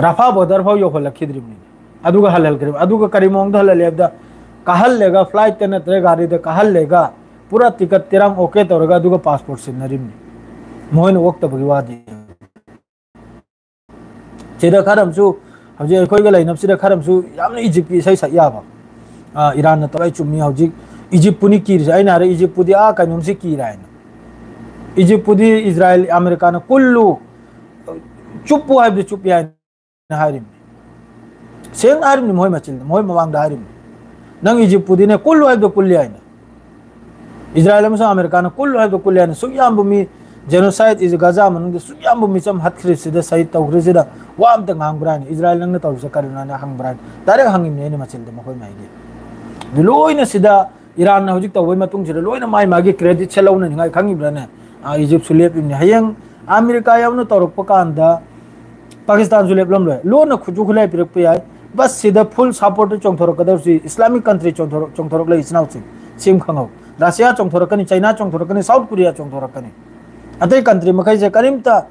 ꯔꯐꯥ ꯕꯣꯔꯗꯔ ꯐꯥꯎ ꯌꯧꯍꯜꯂꯛꯈꯤꯗ꯭ꯔꯤꯕꯅꯤꯅꯦ꯫ ꯑꯗꯨꯒ ꯍꯜꯍꯜꯈ꯭ꯔꯦꯕ꯫ ꯑꯗꯨꯒ ꯀꯔꯤ ꯃꯑꯣꯡꯗ ꯍꯜꯍꯜꯂꯦ ꯍꯥꯏꯕꯗ, ꯀꯥꯍꯜꯂꯦꯒ, ꯐ꯭ꯂꯥꯏꯠꯇ ꯅꯠꯇ꯭ꯔꯒ ꯒꯥꯔꯤꯗ ꯀꯥꯍꯜꯂꯦꯒ, ꯄꯨꯔꯥ ꯇꯤꯀꯠ ꯇꯦꯔꯥꯡ ꯑꯣꯀꯦ ꯇꯧꯔꯒ ꯑꯗꯨꯒ ꯄꯥꯁꯄꯣꯔꯠ ꯁꯤꯟꯅꯔꯤꯕꯅꯤ꯫ ꯃꯈꯣꯏꯅ ꯑꯣꯛꯇꯕꯒꯤ ꯋꯥꯗꯤ꯫ ꯁꯤꯗ ꯈꯔ ꯑꯃꯁꯨ, ꯍꯧꯖꯤꯛ ꯑꯩꯈꯣꯏꯒ ꯂꯩꯅꯕꯁꯤꯗ ꯈꯔ ꯑꯃꯁꯨ ꯌꯥꯝꯅ ꯏꯖꯤꯞꯀꯤ ꯏꯁꯩ ꯁꯛ ꯌꯥꯕ꯫ ꯑ, ꯏꯔꯥꯟꯅ ꯇꯧꯔꯛꯏ ꯆꯨꯝꯃꯤ꯫ ꯍꯧꯖꯤꯛ ꯏꯖꯤꯞꯄꯨꯅꯤ ꯀꯤꯔꯤꯁꯦ꯫ ꯑꯩꯅ ꯍꯥꯏꯔꯦ, ꯏꯖꯤꯞꯄꯨꯗꯤ ꯑꯥ ꯀꯩꯅꯣꯝꯁꯤ ꯀꯤꯔꯦ ꯍꯥꯏꯅ꯫ ꯏꯖꯤꯞꯄꯨꯗꯤ ꯏꯖꯔꯥꯏꯜ, ꯑꯃꯦꯔꯤꯀꯥꯅ ꯀꯨꯜꯂꯨ, ꯆꯨꯞꯄꯨ ꯍꯥꯏꯕꯗꯤ ꯆꯨꯞꯄꯤ ꯍꯥꯏꯅ ꯍꯥꯏꯔꯤꯕꯅꯤ꯫ ꯁꯦꯡꯅ ꯍꯥꯏꯔꯤꯕꯅꯤ, ꯃꯈꯣꯏ ꯃꯆꯤꯟꯗ, ꯃꯈꯣꯏ ꯃꯃꯥꯡꯗ ꯍꯥꯏꯔꯤꯕꯅꯤ꯫ ꯅꯪ ꯏꯖꯤꯞꯄꯨꯗꯤꯅꯦ, ꯀꯨꯜꯂꯨ ꯍꯥꯏꯕꯗꯣ ꯀꯨꯜꯂꯤ ꯍꯥꯏꯅ꯫ ꯏꯖꯔꯥꯏꯜ ꯑꯃꯁꯨꯡ ꯑꯃꯦꯔꯤꯀꯥꯅ ꯀꯨꯜꯂꯨ ꯍꯥꯏꯕꯗꯣ ꯀꯨꯜꯂꯤ ꯍꯥꯏꯅ꯫ ꯁꯨꯛ ꯌꯥꯝꯕ ꯃꯤ, ꯖꯦꯅꯣꯁꯥꯏꯠ ꯏꯖ ꯒꯥꯖꯥ ꯃꯅꯨꯡꯗ ꯁꯨꯛ ꯌꯥꯝꯕ ꯃꯤꯆꯝ ꯍꯠꯈ꯭ꯔꯤꯁꯤꯗ, ꯁꯍꯤꯗ ꯇꯧꯈ꯭ꯔꯤꯁꯤꯗ ꯋꯥ ꯑꯝꯇ ꯉꯥꯡꯕ꯭ꯔꯥ ꯍꯥꯏꯅ, ꯏꯖꯔꯥꯏꯜ ꯅꯪꯅ ꯇꯧꯔꯤꯁꯦ ꯀꯔꯤꯅꯣ ꯍꯥꯏꯅ ꯍꯪꯕ꯭ꯔꯥ ꯍꯥꯏꯅ ꯗꯥꯏꯔꯦꯛ ꯍꯪꯉꯤꯕꯅꯤ ꯑꯩꯅ ꯃꯆꯤꯟꯗ ꯃꯈꯣꯏ ꯃꯥꯏꯒꯤ꯫ ꯑꯗꯨ ꯂꯣꯏꯅ ꯁꯤꯗ ꯏꯔꯥꯟꯅ ꯍꯧꯖꯤꯛ ꯇꯧꯕꯩ ꯃꯇꯨꯡꯁꯤꯗ ꯂꯣꯏꯅ ꯃꯥꯏ ꯃꯥꯒꯤ ꯀ꯭ꯔꯦꯗꯤꯠꯁꯦ ꯂꯧꯅꯅꯤꯡꯉꯥꯏ ꯈꯪꯉꯤꯕ꯭ꯔꯥꯅꯦ? ꯑꯥ, ꯏꯖꯤꯞꯁꯨ ꯂꯦꯞꯄꯤꯕꯅꯤ꯫ ꯍꯌꯦꯡ ꯑꯃꯦꯔꯤꯀꯥ ꯌꯥꯎꯅ ꯇꯧꯔꯛꯄ ꯀꯥꯟꯗ ꯄꯥꯀꯤꯁꯇꯥꯟꯁꯨ ꯂꯦꯞꯂꯝꯂꯣꯏ꯫ ꯂꯣꯟꯅ ꯈꯨꯠꯁꯨ ꯈꯨꯠꯂꯥꯏ ꯄꯤꯔꯛꯄ ꯌꯥꯏ꯫ ꯕꯁ ꯁꯤꯗ ꯐꯨꯜ ꯁꯄꯣꯔꯠꯇ ꯆꯣꯡꯊꯣꯔꯛꯀꯗꯧꯔꯤꯁꯤ ꯏꯁꯂꯥꯃꯤꯛ ꯀꯟꯇ꯭ꯔꯤ ꯆꯣꯡꯊꯣꯔꯛ-, ꯆꯣꯡꯊꯣꯔꯛꯂꯦ ꯏꯆꯤꯟ ꯏꯅꯥꯎꯁꯤꯡ꯫ ꯁꯤ ꯑꯃ ꯈꯪꯍꯧ꯫ ꯔꯁꯤꯌꯥ ꯆꯣꯡꯊꯣꯔꯛꯀꯅꯤ, ꯆꯩꯅꯥ ꯆꯣꯡꯊꯣꯔꯛꯀꯅꯤ, ꯁꯥꯎꯠ ꯀꯣꯔꯤꯌꯥ ꯆꯣꯡꯊꯣꯔꯛꯀꯅꯤ꯫ ꯑꯇꯩ ꯀꯟꯇ꯭ꯔꯤ ꯃꯈꯩꯁꯦ ꯀꯔꯤꯝꯇ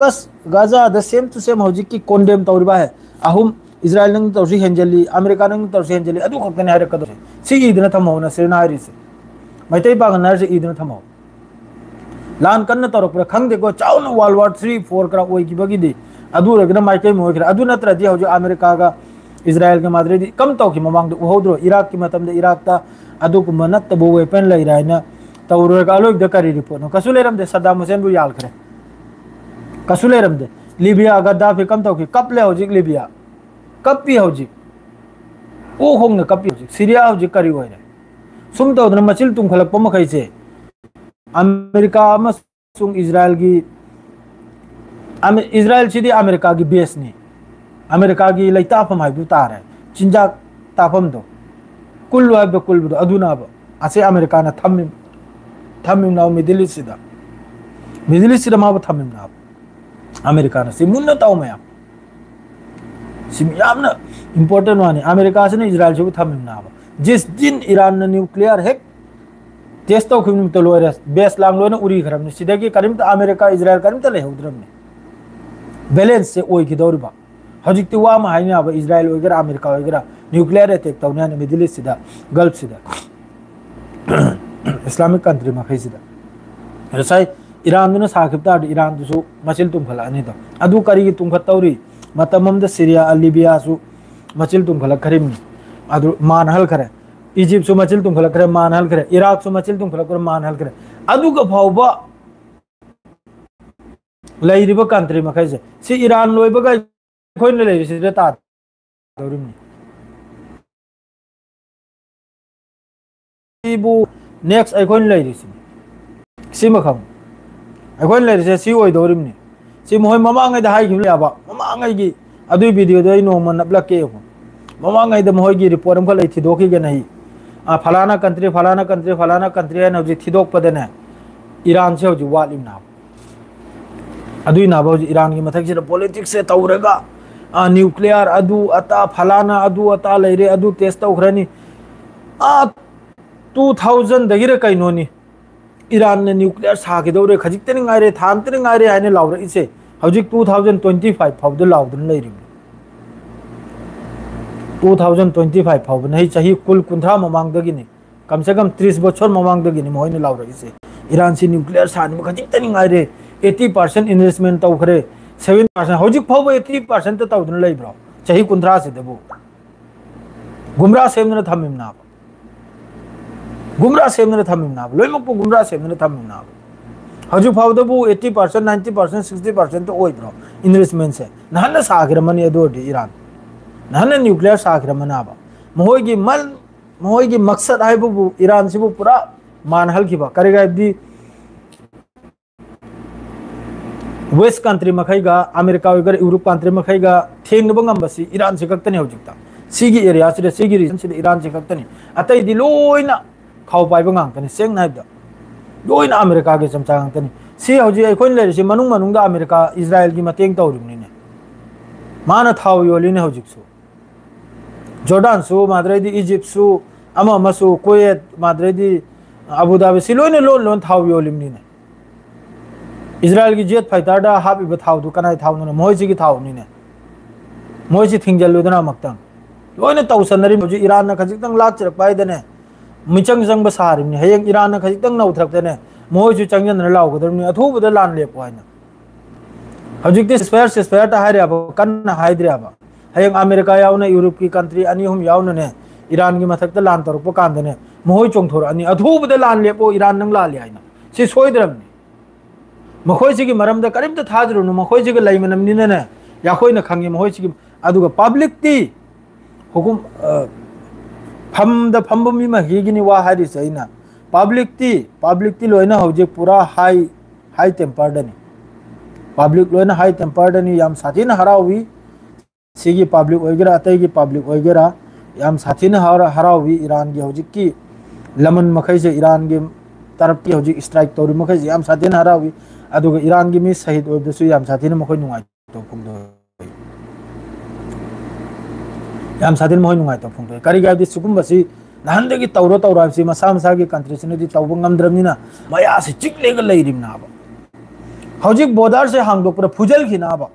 ꯕꯁ ꯒꯥꯖꯥꯗ ꯁꯦꯝ ꯇꯨ ꯁꯦꯝ ꯍꯧꯖꯤꯛꯀꯤ ꯀꯣꯟꯗꯦꯝ ꯇꯧꯔꯤꯕ ꯍꯥꯏ ꯑꯍꯨꯝ, ꯏꯖꯔꯥꯏꯜ ꯅꯪ ꯇꯧꯔꯁꯤ ꯍꯦꯟꯖꯜꯂꯤ, ꯑꯃꯦꯔꯤꯀꯥ ꯅꯪ ꯇꯧꯔꯁꯤ ꯍꯦꯟꯖꯜꯂꯤ, ꯑꯗꯨ ꯈꯛꯇꯅꯤ ꯍꯥꯏꯔꯛꯀꯗꯧꯔꯤꯁꯦ꯫ ꯁꯤ ꯏꯗꯅ ꯊꯝꯍꯧ ꯅꯁꯤꯔꯅ ꯍꯥꯏꯔꯤꯁꯦ꯫ ꯃꯩꯇꯩ ꯄꯥꯉꯜ ꯍꯥꯏꯔꯤꯁꯦ ꯏꯗꯅ ꯊꯝꯍꯧ꯫ ꯂꯥꯟ ꯀꯟꯅ ꯇꯧꯔꯛꯄ꯭ꯔꯥ ꯈꯪꯗꯦꯀꯣ, ꯆꯥꯎꯅ ꯋꯥꯔꯜ ꯋꯥꯔ ꯊ꯭ꯔꯤ, ꯐꯣꯔ ꯈꯔ ꯑꯣꯏꯈꯤꯕꯒꯤꯗꯤ, ꯑꯗꯨ ꯑꯣꯏꯔꯒꯅ ꯃꯥꯏꯀꯩ ꯑꯃ ꯑꯣꯏꯈ꯭ꯔꯦ꯫ ꯑꯗꯨ ꯅꯠꯇ꯭ꯔꯗꯤ ꯍꯧꯖꯤꯛ ꯑꯃꯦꯔꯤꯀꯥꯒ ꯏꯖꯔꯥꯏꯜꯒ ꯃꯥꯗ꯭ꯔꯦꯗꯤ ꯀꯝ ꯇꯧꯈꯤ ꯃꯃꯥꯡꯗ ꯎꯍꯧꯗ꯭ꯔꯣ? ꯏꯔꯥꯛꯀꯤ ꯃꯇꯝꯗ ꯏꯔꯥꯛꯇ ꯑꯗꯨꯒꯨꯝꯕ ꯅꯠꯇꯕ ꯋꯦꯄꯟ ꯂꯩꯔꯦ ꯍꯥꯏꯅ ꯇꯧꯔꯨꯔꯒ ꯑꯂꯣꯏꯕꯗ ꯀꯔꯤ ꯔꯤꯄꯣꯔꯠꯅꯣ? ꯀꯩꯁꯨ ꯂꯩꯔꯝꯗꯦ, ꯁꯗꯥꯝ ꯍꯨꯁꯦꯟꯕꯨ ꯌꯥꯜꯈ꯭ꯔꯦ꯫ ꯀꯩꯁꯨ ꯂꯩꯔꯝꯗꯦ꯫ ꯂꯤꯕꯤꯌꯥ ꯒꯗꯥꯐꯤ ꯀꯝ ꯇꯧꯈꯤ? ꯀꯞꯂꯦ ꯍꯧꯖꯤꯛ ꯂꯤꯕꯤꯌꯥ꯫ ꯀꯞꯄꯤ ꯍꯧꯖꯤꯛ꯫ ꯑꯣ ꯈꯣꯡꯅ ꯀꯞꯄꯤ ꯍꯧꯖꯤꯛ꯫ ꯁꯤꯔꯤꯌꯥ ꯍꯧꯖꯤꯛ ꯀꯔꯤ ꯑꯣꯏꯔꯦ? ꯁꯨꯝ ꯇꯧꯗꯅ ꯃꯆꯤꯜ ꯇꯨꯝꯈꯠꯂꯛꯄ ꯃꯈꯩꯁꯦ ꯑꯃꯦꯔꯤꯀꯥ ꯑꯃꯁꯨꯡ ꯏꯖꯔꯥꯏꯜꯒꯤ ꯑꯃꯦ-, ꯏꯖꯔꯥꯏꯜꯁꯤꯗꯤ ꯑꯃꯦꯔꯤꯀꯥꯒꯤ ꯕꯦꯁꯅꯤ꯫ ꯑꯃꯦꯔꯤꯀꯥꯒꯤ ꯂꯩꯇꯥꯐꯝ ꯍꯥꯏꯕꯗꯨ ꯇꯥꯔꯦ꯫ ꯆꯤꯟꯖꯥꯛ ꯇꯥꯐꯝꯗꯣ, ꯀꯨꯜꯂꯨ ꯍꯥꯏꯕꯗꯣ ꯀꯨꯜꯕꯗꯣ ꯑꯗꯨꯅꯕ ꯑꯁꯤ ꯑꯃꯦꯔꯤꯀꯥꯅ ꯊꯝꯃꯤ, ꯊꯝꯃꯤꯕꯅ ꯃꯤꯗꯜ ꯏꯁꯁꯤꯗ, ꯃꯤꯗꯜ ꯏꯁꯁꯤꯗ ꯃꯥꯕꯨ ꯊꯝꯃꯤꯕꯅꯕ ꯑꯃꯦꯔꯤꯀꯥꯅ꯫ ꯁꯤ ꯃꯨꯟꯅ ꯇꯧ ꯃꯌꯥꯝ, ꯁꯤ ꯌꯥꯝꯅ ꯏꯝꯄꯣꯔꯇꯦꯟ ꯋꯥꯅꯤ꯫ ꯑꯃꯦꯔꯤꯀꯥꯁꯤꯅ ꯏꯖꯔꯥꯏꯜꯁꯤꯕꯨ ꯊꯝꯃꯤꯕꯅꯕ꯫ ꯖꯤꯁ ꯗꯤꯟ ꯏꯔꯥꯟꯅ ꯅ꯭ꯌꯨꯀ꯭ꯂꯤꯌꯥꯔ ꯍꯦꯛ ꯇꯦꯁ ꯇꯧꯈꯤꯕ ꯅꯨꯃꯤꯠꯇ ꯂꯣꯏꯔꯦ, ꯕꯦꯁ ꯂꯥꯡ ꯂꯣꯏꯅ ꯎꯔꯤꯈ꯭ꯔꯕꯅꯤ꯫ ꯁꯤꯗꯒꯤ ꯀꯔꯤꯝꯇ ꯑꯃꯦꯔꯤꯀꯥ, ꯏꯖꯔꯥꯏꯜ ꯀꯔꯤꯝꯇ ꯂꯩꯍꯧꯗ꯭ꯔꯕꯅꯤ꯫ ꯕꯦꯂꯦꯟꯁꯁꯦ ꯑꯣꯏꯈꯤꯗꯧꯔꯤꯕ꯫ ꯍꯧꯖꯤꯛꯇꯤ ꯋꯥ ꯑꯃ ꯍꯥꯏꯅ ꯌꯥꯕ, ꯏꯖꯔꯥꯏꯜ ꯑꯣꯏꯒꯦꯔꯥ ꯑꯃꯦꯔꯤꯀꯥ ꯑꯣꯏꯒꯦꯔꯥ ꯅ꯭ꯌꯨꯀ꯭ꯂꯤꯌꯥꯔ ꯑꯦꯇꯦꯛ ꯇꯧꯅꯤ ꯍꯥꯏꯅ ꯃꯤꯗꯜ ꯏꯁꯁꯤꯗ, ꯒꯜꯐꯁꯤꯗ, ꯏꯁꯂꯥꯃꯤꯛ ꯀꯟꯇ꯭ꯔꯤ ꯃꯈꯩꯁꯤꯗ꯫ ꯉꯁꯥꯏ ꯏꯔꯥꯟꯗꯨꯅ ꯁꯥꯈꯤꯕ ꯇꯥꯔꯗꯤ ꯏꯔꯥꯟꯗꯨꯁꯨ ꯃꯆꯤꯜ ꯇꯨꯝꯈꯠꯂꯛꯑꯅꯤꯗꯣ꯫ ꯑꯗꯨ ꯀꯔꯤꯒꯤ ꯇꯨꯝꯈꯠꯇꯧꯔꯤ? ꯃꯇꯝ ꯑꯃꯗ ꯁꯤꯔꯤꯌꯥ, ꯂꯤꯕꯤꯌꯥꯁꯨ ꯃꯆꯤꯜ ꯇꯨꯝꯈꯠꯂꯛꯈ꯭ꯔꯤꯕꯅꯤ꯫ ꯑꯗꯨ ꯃꯥꯅ ꯍꯜꯈ꯭ꯔꯦ꯫ ꯏꯖꯤꯞꯁꯨ ꯃꯆꯤꯜ ꯇꯨꯝꯈꯠꯂꯛꯈ꯭ꯔꯦ, ꯃꯥꯅ ꯍꯜꯈ꯭ꯔꯦ꯫ ꯏꯔꯥꯛꯁꯨ ꯃꯆꯤꯜ ꯇꯨꯝꯈꯠꯂꯛꯈ꯭ꯔꯦ, ꯃꯥꯅ ꯍꯜꯈ꯭ꯔꯦ꯫ ꯑꯗꯨꯒ ꯐꯥꯎꯕ ꯂꯩꯔꯤꯕ ꯀꯟꯇ꯭ꯔꯤ ꯃꯈꯩꯁꯦ, ꯁꯤ ꯏꯔꯥꯟ ꯂꯣꯏꯕꯒ ꯑꯩꯈꯣꯏꯅ ꯂꯩꯔꯤꯁꯤꯗ ꯇꯥꯗꯧꯔꯤꯕꯅꯤ꯫ ꯁꯤꯕꯨ ꯅꯦꯛꯁ ꯑꯩꯈꯣꯏꯅ ꯂꯩꯔꯤꯁꯤꯅꯤ꯫ ꯁꯤꯃ ꯈꯪꯉꯨ꯫ ꯑꯩꯈꯣꯏꯅ ꯂꯩꯔꯤꯁꯦ ꯁꯤ ꯑꯣꯏꯗꯧꯔꯤꯕꯅꯤ꯫ ꯁꯤ ꯃꯈꯣꯏ ꯃꯃꯥꯡꯉꯩꯗ ꯍꯥꯏꯈꯤꯕ ꯌꯥꯕ, ꯃꯃꯥꯡꯉꯩꯒꯤ ꯑꯗꯨꯒꯤ ꯚꯤꯗꯤꯑꯣꯗꯣ ꯑꯩ ꯅꯣꯡꯃ ꯅꯞꯂꯛꯀꯦ ꯌꯦꯡꯉꯨ꯫ ꯃꯃꯥꯡꯉꯩꯗ ꯃꯈꯣꯏꯒꯤ ꯔꯤꯄꯣꯔꯠ ꯑꯃꯈꯛ ꯂꯩ, ꯊꯤꯗꯣꯛꯈꯤꯒꯦꯅ ꯑꯩ꯫ ꯑ, ꯐꯂꯥꯅ ꯀꯟꯇ꯭ꯔꯤ, ꯐꯂꯥꯅ ꯀꯟꯇ꯭ꯔꯤ, ꯐꯂꯥꯅ ꯀꯟꯇ꯭ꯔꯤ ꯍꯥꯏꯅ ꯍꯧꯖꯤꯛ ꯊꯤꯗꯣꯛꯄꯗꯅꯦ, ꯏꯔꯥꯟꯁꯦ ꯍꯧꯖꯤꯛ ꯋꯥꯠꯂꯤꯕꯅꯦ ꯍꯥꯏꯕ꯫ ꯑꯗꯨꯏꯅꯦꯕ ꯍꯧꯖꯤꯛ ꯏꯔꯥꯟꯒꯤ ꯃꯊꯛꯁꯤꯗ ꯄꯣꯂꯤꯇꯤꯛꯁꯁꯦ ꯇꯧꯔꯒ, ꯑ, ꯅ꯭ꯌꯨꯀ꯭ꯂꯤꯌꯥꯔ ꯑꯗꯨ ꯑꯇꯥ, ꯐꯂꯥꯅ ꯑꯗꯨ ꯑꯇꯥ ꯂꯩꯔꯦ, ꯑꯗꯨ ꯇꯦꯁ ꯇꯧꯈ꯭ꯔꯅꯤ꯫ ꯑ, ꯇꯨ ꯊꯥꯎꯖꯟꯗꯒꯤꯔ ꯀꯩꯅꯣꯅꯤ, ꯏꯔꯥꯟꯅ ꯅ꯭ꯌꯨꯀ꯭ꯂꯤꯌꯥꯔ ꯁꯥꯈꯤꯗꯧꯔꯦ, ꯈꯖꯤꯛꯇꯅꯤ ꯉꯥꯏꯔꯦ, ꯊꯥ ꯑꯃꯇꯅꯤ ꯉꯥꯏꯔꯦ ꯍꯥꯏꯅ ꯂꯥꯎꯔꯛꯏꯁꯦ꯫ ꯍꯧꯖꯤꯛ ꯇꯨ ꯊꯥꯎꯖꯟ ꯇ꯭ꯋꯦꯟꯇꯤ ꯐꯥꯏꯚ ꯐꯥꯎꯗ ꯂꯥꯎꯗꯨꯅ ꯂꯩꯔꯤꯕꯅꯤ꯫ ꯇꯨ ꯊꯥꯎꯖꯟ ꯇ꯭ꯋꯦꯟꯇꯤ ꯐꯥꯏꯚ ꯐꯥꯎꯕꯅ ꯑꯩ ꯆꯍꯤ ꯀꯨꯟ, ꯀꯨꯟꯊ꯭ꯔꯥ ꯃꯃꯥꯡꯗꯒꯤꯅꯤ, ꯀꯝ ꯁꯦ ꯀꯝ ꯇ꯭ꯔꯤꯁ ꯕꯣꯁꯣꯔ ꯃꯃꯥꯡꯗꯒꯤꯅꯤ ꯃꯈꯣꯏꯅ ꯂꯥꯎꯔꯛꯏꯁꯦ꯫ ꯏꯔꯥꯟꯁꯤ ꯅ꯭ꯌꯨꯀ꯭ꯂꯤꯌꯥꯔ ꯁꯥꯅꯤꯡꯕ ꯈꯖꯤꯛꯇꯅꯤ ꯉꯥꯏꯔꯦ, ꯑꯩꯠꯇꯤ ꯄꯥꯔꯁꯦꯟ ꯏꯟꯚꯦꯁꯃꯦꯟ ꯇꯧꯈ꯭ꯔꯦ, ꯁꯚꯦꯟꯇꯤ ꯄꯥꯔꯁꯦꯟ, ꯍꯧꯖꯤꯛ ꯐꯥꯎꯕ ꯑꯩꯠꯇꯤ ꯄꯥꯔꯁꯦꯟꯇ ꯇꯧꯗꯨꯅ ꯂꯩꯕ꯭ꯔꯣ? ꯆꯍꯤ ꯀꯨꯟꯊ꯭ꯔꯥꯁꯤꯗꯕꯨ ꯒꯨꯝꯔꯥ ꯁꯦꯝꯗꯨꯅ ꯊꯝꯃꯤꯕꯅꯥꯕ꯫ ꯒꯨꯝꯔꯥ ꯁꯦꯝꯗꯨꯅ ꯊꯝꯃꯤꯕꯅꯥꯕ, ꯂꯣꯏꯅꯃꯛꯄꯨ ꯒꯨꯝꯔꯥ ꯁꯦꯝꯗꯨꯅ ꯊꯝꯃꯤꯕꯅꯥꯕ꯫ ꯍꯧꯖꯤꯛ ꯐꯥꯎꯕꯗꯕꯨ eighty percent, ninety percent, sixty ꯄꯥꯔꯁꯦꯟꯇ ꯑꯣꯏꯗ꯭ꯔꯣ ꯏꯟꯚꯦꯁꯃꯦꯟꯁꯦ? ꯅꯍꯥꯟꯅ ꯁꯥꯈ꯭ꯔꯃꯅꯤ꯫ ꯑꯗꯨ ꯑꯣꯏꯔꯗꯤ ꯏꯔꯥꯟ ꯅꯍꯥꯟꯅ ꯅ꯭ꯌꯨꯀ꯭ꯂꯤꯌꯥꯔ ꯁꯥꯈ꯭ꯔꯃꯅꯥꯕ꯫ ꯃꯈꯣꯏꯒꯤ ꯃꯜ-, ꯃꯈꯣꯏꯒꯤ ꯃꯛꯁꯠ ꯍꯥꯏꯕꯕꯨ ꯏꯔꯥꯟꯁꯤꯕꯨ ꯄꯨꯔꯥ ꯃꯥꯟꯍꯜꯈꯤꯕ꯫ ꯀꯔꯤꯒ ꯍꯥꯏꯕꯗꯤ West country ꯃꯈꯩꯒ, ꯑꯃꯦꯔꯤꯀꯥ ꯑꯣꯏꯒꯦꯔꯥ, ꯌꯨꯔꯣꯞ country ꯃꯈꯩꯒ ꯊꯦꯡꯅꯕ ꯉꯝꯕꯁꯤ ꯏꯔꯥꯟꯁꯤ ꯈꯛꯇꯅꯤ ꯍꯧꯖꯤꯛꯇ꯫ ꯁꯤꯒꯤ area ꯁꯤꯗ, ꯁꯤꯒꯤ region ꯁꯤꯗ ꯏꯔꯥꯟꯁꯤ ꯈꯛꯇꯅꯤ꯫ ꯑꯇꯩꯗꯤ ꯂꯣꯏꯅ ꯈꯥꯎ ꯄꯥꯏꯕ ꯉꯥꯛꯇꯅꯤ꯫ ꯁꯦꯡꯅ ꯍꯥꯏꯕꯗ, ꯂꯣꯏꯅ ꯑꯃꯦꯔꯤꯀꯥꯒꯤ ꯆꯝꯆꯥ ꯉꯥꯛꯇꯅꯤ꯫ ꯁꯤ ꯍꯧꯖꯤꯛ ꯑꯩꯈꯣꯏꯅ ꯂꯩꯔꯤꯁꯤ ꯃꯅꯨꯡ ꯃꯅꯨꯡꯗ ꯑꯃꯦꯔꯤꯀꯥ ꯏꯖꯔꯥꯏꯜꯒꯤ ꯃꯇꯦꯡ ꯇꯧꯔꯤꯕꯅꯤꯅꯦ꯫ ꯃꯥꯅ ꯊꯥꯎ ꯌꯣꯜꯂꯤꯅꯦ ꯍꯧꯖꯤꯛꯁꯨ꯫ ꯖꯣꯔꯗꯥꯟꯁꯨ, ꯃꯥꯗ꯭ꯔꯩꯗꯤ ꯏꯖꯤꯞꯁꯨ, ꯑꯃ ꯑꯃꯁꯨ, ꯀꯨꯋꯦꯠ, ꯃꯥꯗ꯭ꯔꯩꯗꯤ ꯑꯕꯨ ꯙꯥꯕꯤ, ꯁꯤ ꯂꯣꯏꯅ ꯂꯣꯟ ꯂꯣꯟ ꯊꯥꯎ ꯌꯣꯜꯂꯤꯕꯅꯤꯅꯦ꯫ ꯏꯖꯔꯥꯏꯜꯒꯤ jet fighterꯗ ꯍꯥꯞꯄꯤꯕ ꯊꯥꯎꯗꯨ ꯀꯅꯥꯏ ꯊꯥꯎꯅꯣꯅꯦ? ꯃꯈꯣꯏꯁꯤꯒꯤ ꯊꯥꯎꯅꯤꯅꯦ꯫ ꯃꯣꯏꯁꯤ ꯊꯤꯡꯖꯤꯜꯂꯨꯗꯅ ꯑꯃꯨꯛꯇꯪ꯫ ꯂꯣꯏꯅ ꯇꯧꯁꯟꯅꯔꯤꯕ ꯍꯧꯖꯤꯛ ꯏꯔꯥꯟꯅ ꯈꯖꯤꯛꯇꯪ ꯂꯥꯛꯆꯔꯛꯄ ꯍꯥꯏꯗꯅꯦ, ꯃꯤꯆꯪ ꯆꯪꯕ ꯁꯥꯔꯤꯕꯅꯤ꯫ ꯍꯌꯦꯡ ꯏꯔꯥꯟꯅ ꯈꯖꯤꯛꯇꯪ ꯅꯧꯊꯔꯛꯇꯅꯦ, ꯃꯈꯣꯏꯁꯨ ꯆꯪꯁꯤꯟꯗꯅ ꯂꯥꯎꯒꯗꯧꯔꯤꯕꯅꯤ, "ꯑꯊꯨꯕꯗ ꯂꯥꯟ ꯂꯦꯞꯄꯣ" ꯍꯥꯏꯅ꯫ ꯍꯧꯖꯤꯛꯇꯤ ceasefire, ceasefireꯇ ꯍꯥꯏꯔꯦꯕ, ꯀꯟꯅ ꯍꯥꯏꯗ꯭ꯔꯦꯕ꯫ ꯍꯌꯦꯡ ꯑꯃꯦꯔꯤꯀꯥ ꯌꯥꯎꯅ ꯌꯨꯔꯣꯞꯀꯤ country ꯑꯅꯤ ꯑꯍꯨꯝ ꯌꯥꯎꯅꯅꯦ, ꯏꯔꯥꯟꯒꯤ ꯃꯊꯛꯇ ꯂꯥꯟ ꯇꯧꯔꯛꯄ ꯀꯥꯟꯗꯅꯦ, ꯃꯈꯣꯏ ꯆꯣꯡꯊꯣꯔꯛꯑꯅꯤ, "ꯑꯊꯨꯕꯗ ꯂꯥꯟ ꯂꯦꯞꯄꯣ, ꯏꯔꯥꯟ ꯅꯪ ꯂꯥꯜꯂꯤ" ꯍꯥꯏꯅ꯫ ꯁꯤ ꯁꯣꯏꯗ꯭ꯔꯕꯅꯤ꯫ ꯃꯈꯣꯏꯁꯤꯒꯤ ꯃꯔꯝꯗ ꯀꯔꯤꯝꯇ ꯊꯥꯖꯔꯨꯅꯨ, ꯃꯈꯣꯏꯁꯤꯒ ꯂꯩꯃꯅꯝꯅꯤꯅꯅꯦ, ꯑꯩꯈꯣꯏꯅ ꯈꯪꯉꯤ ꯃꯈꯣꯏꯁꯤꯒꯤ꯫ ꯑꯗꯨꯒ publicꯇꯤ, ꯍꯨꯀꯨꯝ, ꯑ, ꯐꯝꯗ ꯐꯝꯕ ꯃꯤ ꯃꯈꯩꯒꯤꯅꯤ ꯋꯥ ꯍꯥꯏꯔꯤꯁꯦ ꯑꯩꯅ꯫ Publicꯇꯤ, publicꯇꯤ ꯂꯣꯏꯅ ꯍꯧꯖꯤꯛ ꯄꯨꯔꯥ high, high temperꯗꯅꯤ꯫ Public ꯂꯣꯏꯅ high temperꯗꯅꯤ, ꯌꯥꯝ ꯁꯥꯊꯤꯅ ꯍꯔꯥꯎꯏ꯫ ꯁꯤꯒꯤ public ꯑꯣꯏꯒꯦꯔꯥ, ꯑꯇꯩꯒꯤ public ꯑꯣꯏꯒꯦꯔꯥ, ꯌꯥꯝ ꯁꯥꯊꯤꯅ ꯍꯔꯥꯎ-, ꯍꯔꯥꯎꯏ꯫ ꯏꯔꯥꯟꯒꯤ ꯍꯧꯖꯤꯛꯀꯤ ꯂꯃꯟ ꯃꯈꯩꯁꯦ, ꯏꯔꯥꯟꯒꯤ ꯇꯔꯞꯀꯤ ꯍꯧꯖꯤꯛ strike ꯇꯧꯔꯤ ꯃꯈꯩꯁꯦ ꯌꯥꯝ ꯁꯥꯊꯤꯅ ꯍꯔꯥꯎꯏ꯫ ꯑꯗꯨꯒ ꯏꯔꯥꯟꯒꯤ ꯃꯤ ꯁꯍꯤꯗ ꯑꯣꯏꯕꯗꯁꯨ ꯌꯥꯝ ꯁꯥꯊꯤꯅ ꯃꯈꯣꯏ ꯅꯨꯡꯉꯥꯏꯇꯕ ꯐꯣꯡꯗꯣꯛꯏ꯫ ꯌꯥꯝ ꯁꯥꯊꯤꯅ ꯃꯈꯣꯏ ꯅꯨꯡꯉꯥꯏꯇꯕ ꯐꯣꯡꯗꯣꯛꯏ꯫ ꯀꯔꯤꯒꯤ ꯍꯥꯏꯕꯗꯤ ꯁꯤꯒꯨꯝꯕꯁꯤ ꯅꯍꯥꯟꯗꯒꯤ ꯇꯧꯔ ꯇꯧꯔ ꯍꯥꯏꯕꯁꯤ ꯃꯁꯥ ꯃꯁꯥꯒꯤ countryꯁꯤꯅꯗꯤ ꯇꯧꯕ ꯉꯝꯗ꯭ꯔꯕꯅꯤꯅ ꯃꯌꯥꯁꯤ ꯆꯤꯛꯂꯦꯒ ꯂꯩꯔꯤꯕꯅꯦꯕ꯫ ꯍꯧꯖꯤꯛ borderꯁꯦ ꯍꯥꯡꯗꯣꯛꯄꯗ ꯐꯨꯖꯜꯈꯤꯅꯕ꯫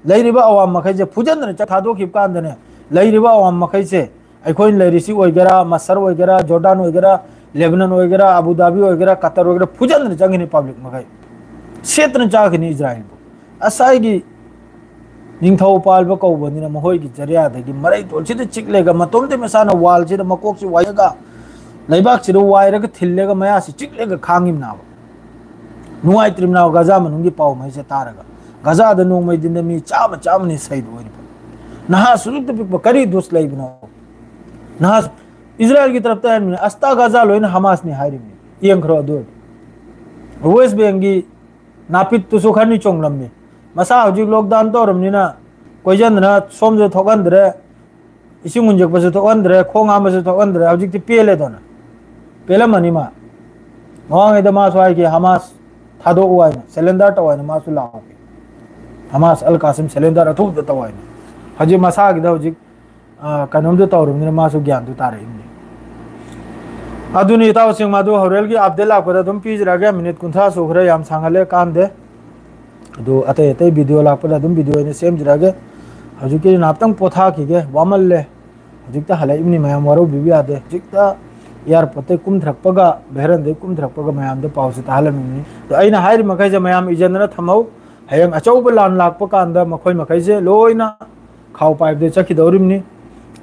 ꯂꯩꯔꯤꯕ ꯑꯋꯥꯝ ꯃꯈꯩꯁꯦ ꯐꯨꯖꯟꯗꯅ ꯆꯠ ꯊꯥꯗꯣꯛꯈꯤꯕ ꯀꯥꯟꯗꯅꯦ, ꯂꯩꯔꯤꯕ ꯑꯋꯥꯝ ꯃꯈꯩꯁꯦ, ꯑꯩꯈꯣꯏꯅ ꯂꯩꯔꯤꯁꯤ ꯑꯣꯏꯒꯦꯔꯥ, ꯃꯁꯔ ꯑꯣꯏꯒꯦꯔꯥ, ꯖꯣꯔꯗꯥꯟ ꯑꯣꯏꯒꯦꯔꯥ, ꯂꯦꯕꯅꯟ ꯑꯣꯏꯒꯦꯔꯥ, ꯑꯕꯨ ꯙꯥꯕꯤ ꯑꯣꯏꯒꯦꯔꯥ, ꯀꯇꯔ ꯑꯣꯏꯒꯦꯔꯥ, ꯐꯨꯖꯟꯗꯅ ꯆꯪꯈꯤꯅꯤ public ꯃꯈꯩ꯫ ꯁꯦꯠꯇꯅ ꯆꯥꯈꯤꯅꯤ ꯏꯖꯔꯥꯏꯜꯕꯨ꯫ ꯉꯁꯥꯏꯒꯤ ꯅꯤꯡꯊꯧ ꯄꯥꯜꯕ ꯀꯧꯕꯅꯤꯅ ꯃꯈꯣꯏꯒꯤ ꯖꯔꯤꯌꯥꯗꯒꯤ ꯃꯔꯩ ꯇꯣꯜꯁꯤꯗ ꯆꯤꯛꯂꯒ ꯃꯇꯣꯝꯇ ꯃꯁꯥꯅ wallꯁꯤꯗ ꯃꯀꯣꯛꯁꯤ ꯋꯥꯏꯔꯒ, ꯂꯩꯕꯥꯛꯁꯤꯗ ꯋꯥꯏꯔꯒ ꯊꯤꯜꯂꯒ ꯃꯌꯥꯁꯤ ꯆꯤꯛꯂꯒ ꯈꯥꯡꯉꯤꯕꯅꯥꯕ꯫ ꯅꯨꯡꯉꯥꯏꯇ꯭ꯔꯤꯕꯅꯥꯕ ꯒꯖꯥ ꯃꯅꯨꯡꯒꯤ ꯄꯥꯎ ꯃꯩꯁꯦ ꯇꯥꯔꯒ꯫ ꯒꯖꯥꯗ ꯅꯣꯡꯃꯩ ꯗꯤꯟꯗ ꯃꯤ ꯆꯥꯝꯃ ꯆꯥꯝꯃꯅꯤ ꯁꯍꯤꯗ ꯑꯣꯏꯔꯤꯕ꯫ ꯅꯍꯥ ꯁꯨꯗꯨꯛꯇ ꯄꯤꯛꯄ ꯀꯔꯤ ꯗꯣꯁ ꯂꯩꯕꯅꯣ? ꯅꯍꯥ ꯏꯖꯔꯥꯏꯜꯒꯤ ꯇꯔꯞꯇ ꯍꯥꯏꯔꯤꯕꯅꯤ, ꯑꯁꯇꯥ ꯒꯖꯥ ꯂꯣꯏꯅ ꯍꯃꯥꯁꯅꯤ ꯍꯥꯏꯔꯤꯕꯅꯤ꯫ ꯌꯦꯡꯈ꯭ꯔꯣ ꯑꯗꯨ ꯑꯣꯏꯔꯗꯤ꯫ West Bankꯒꯤ ꯅꯥꯄꯤꯠꯇꯨꯁꯨ ꯈꯔꯅꯤ ꯆꯣꯡꯂꯝꯃꯤ꯫ ꯃꯁꯥ ꯍꯧꯖꯤꯛ lockdown ꯇꯧꯔꯕꯅꯤꯅ ꯀꯣꯏꯖꯟꯗꯅ ꯁꯣꯝꯁꯨ ꯊꯣꯛꯍꯟꯗ꯭ꯔꯦ, ꯏꯁꯤꯡ ꯎꯟꯖꯛꯄꯁꯨ ꯊꯣꯛꯍꯟꯗ꯭ꯔꯦ, ꯈꯣꯡ ꯍꯥꯝꯕꯁꯨ ꯊꯣꯛꯍꯟꯗ꯭ꯔꯦ꯫ ꯍꯧꯖꯤꯛꯇꯤ ꯄꯦꯜꯂꯦꯗꯅ, ꯄꯦꯜꯂꯝꯃꯅꯤ ꯃꯥ꯫ ꯃꯃꯥꯡꯉꯩꯗ ꯃꯥꯁꯨ ꯍꯥꯏꯈꯤ, ꯍꯃꯥꯁ ꯊꯥꯗꯣꯛꯎ ꯍꯥꯏꯅ, surrender ꯇꯧ ꯍꯥꯏꯅ ꯃꯥꯁꯨ ꯂꯥꯎꯈꯤ꯫ ꯍꯃꯥꯁ ꯑꯜ ꯀꯥꯁꯤꯝ surrender ꯑꯊꯨꯕꯗ ꯇꯧ ꯍꯥꯏꯅ꯫ ꯍꯧꯖꯤꯛ ꯃꯁꯥꯒꯤꯗ ꯍꯧꯖꯤꯛ, ꯑ, ꯀꯩꯅꯣꯝꯗ ꯇꯧꯔꯕꯅꯤꯅ ꯃꯥꯁꯨ ꯒ꯭ꯌꯥꯟꯗꯨ ꯇꯥꯔꯛꯏꯕꯅꯤ꯫ ꯑꯗꯨꯅꯤ ꯏꯇꯥꯎꯁꯤꯡ, ꯃꯗꯨ ꯍꯣꯔꯦꯜꯒꯤ update ꯂꯥꯛꯄꯗ ꯑꯗꯨꯝ ꯄꯤꯖꯔꯛꯑꯒꯦ꯫ ꯃꯤꯅꯤꯠ ꯀꯨꯟꯊ꯭ꯔꯥ ꯁꯨꯈ꯭ꯔꯦ, ꯌꯥꯝ ꯁꯥꯡꯍꯜꯂꯦ, ꯀꯥꯟꯗꯦ꯫ ꯑꯗꯨ ꯑꯇꯩ ꯑꯇꯩ video ꯂꯥꯛꯄꯗ ꯑꯗꯨꯝ video ꯑꯣꯏꯅ ꯁꯦꯝꯖꯔꯛꯑꯒꯦ꯫ ꯍꯧꯖꯤꯛꯀꯤ ꯉꯥꯏꯍꯥꯛꯇꯪ ꯄꯣꯊꯥꯈꯤꯒꯦ, ꯋꯥꯃꯜꯂꯦ꯫ ꯍꯧꯖꯤꯛꯇ ꯍꯜꯂꯛꯏꯕꯅꯤ ꯃꯌꯥꯝ, ꯋꯥꯔꯧꯕꯤꯕ ꯌꯥꯗꯦ꯫ ꯍꯧꯖꯤꯛꯇ airportꯇꯩ ꯀꯨꯝꯊꯔꯛꯄꯒ, ꯚꯦꯔꯟꯗꯩ ꯀꯨꯝꯊꯔꯛꯄꯒ ꯃꯌꯥꯝꯗ ꯄꯥꯎꯁꯦ ꯇꯥꯍꯜꯂꯝꯃꯤꯕꯅꯤ꯫ ꯑꯗꯣ ꯑꯩꯅ ꯍꯥꯏꯔꯤ ꯃꯈꯩꯁꯦ ꯃꯌꯥꯝ ꯏꯖꯟꯗꯅ ꯊꯝꯍꯧ꯫ ꯍꯌꯦꯡ ꯑꯆꯧꯕ ꯂꯥꯟ ꯂꯥꯛꯄ ꯀꯥꯟꯗ ꯃꯈꯣꯏ ꯃꯈꯩꯁꯦ ꯂꯣꯏꯅ ꯈꯥꯎ ꯄꯥꯏꯕꯗ ꯆꯠꯈꯤꯗꯧꯔꯤꯕꯅꯤ꯫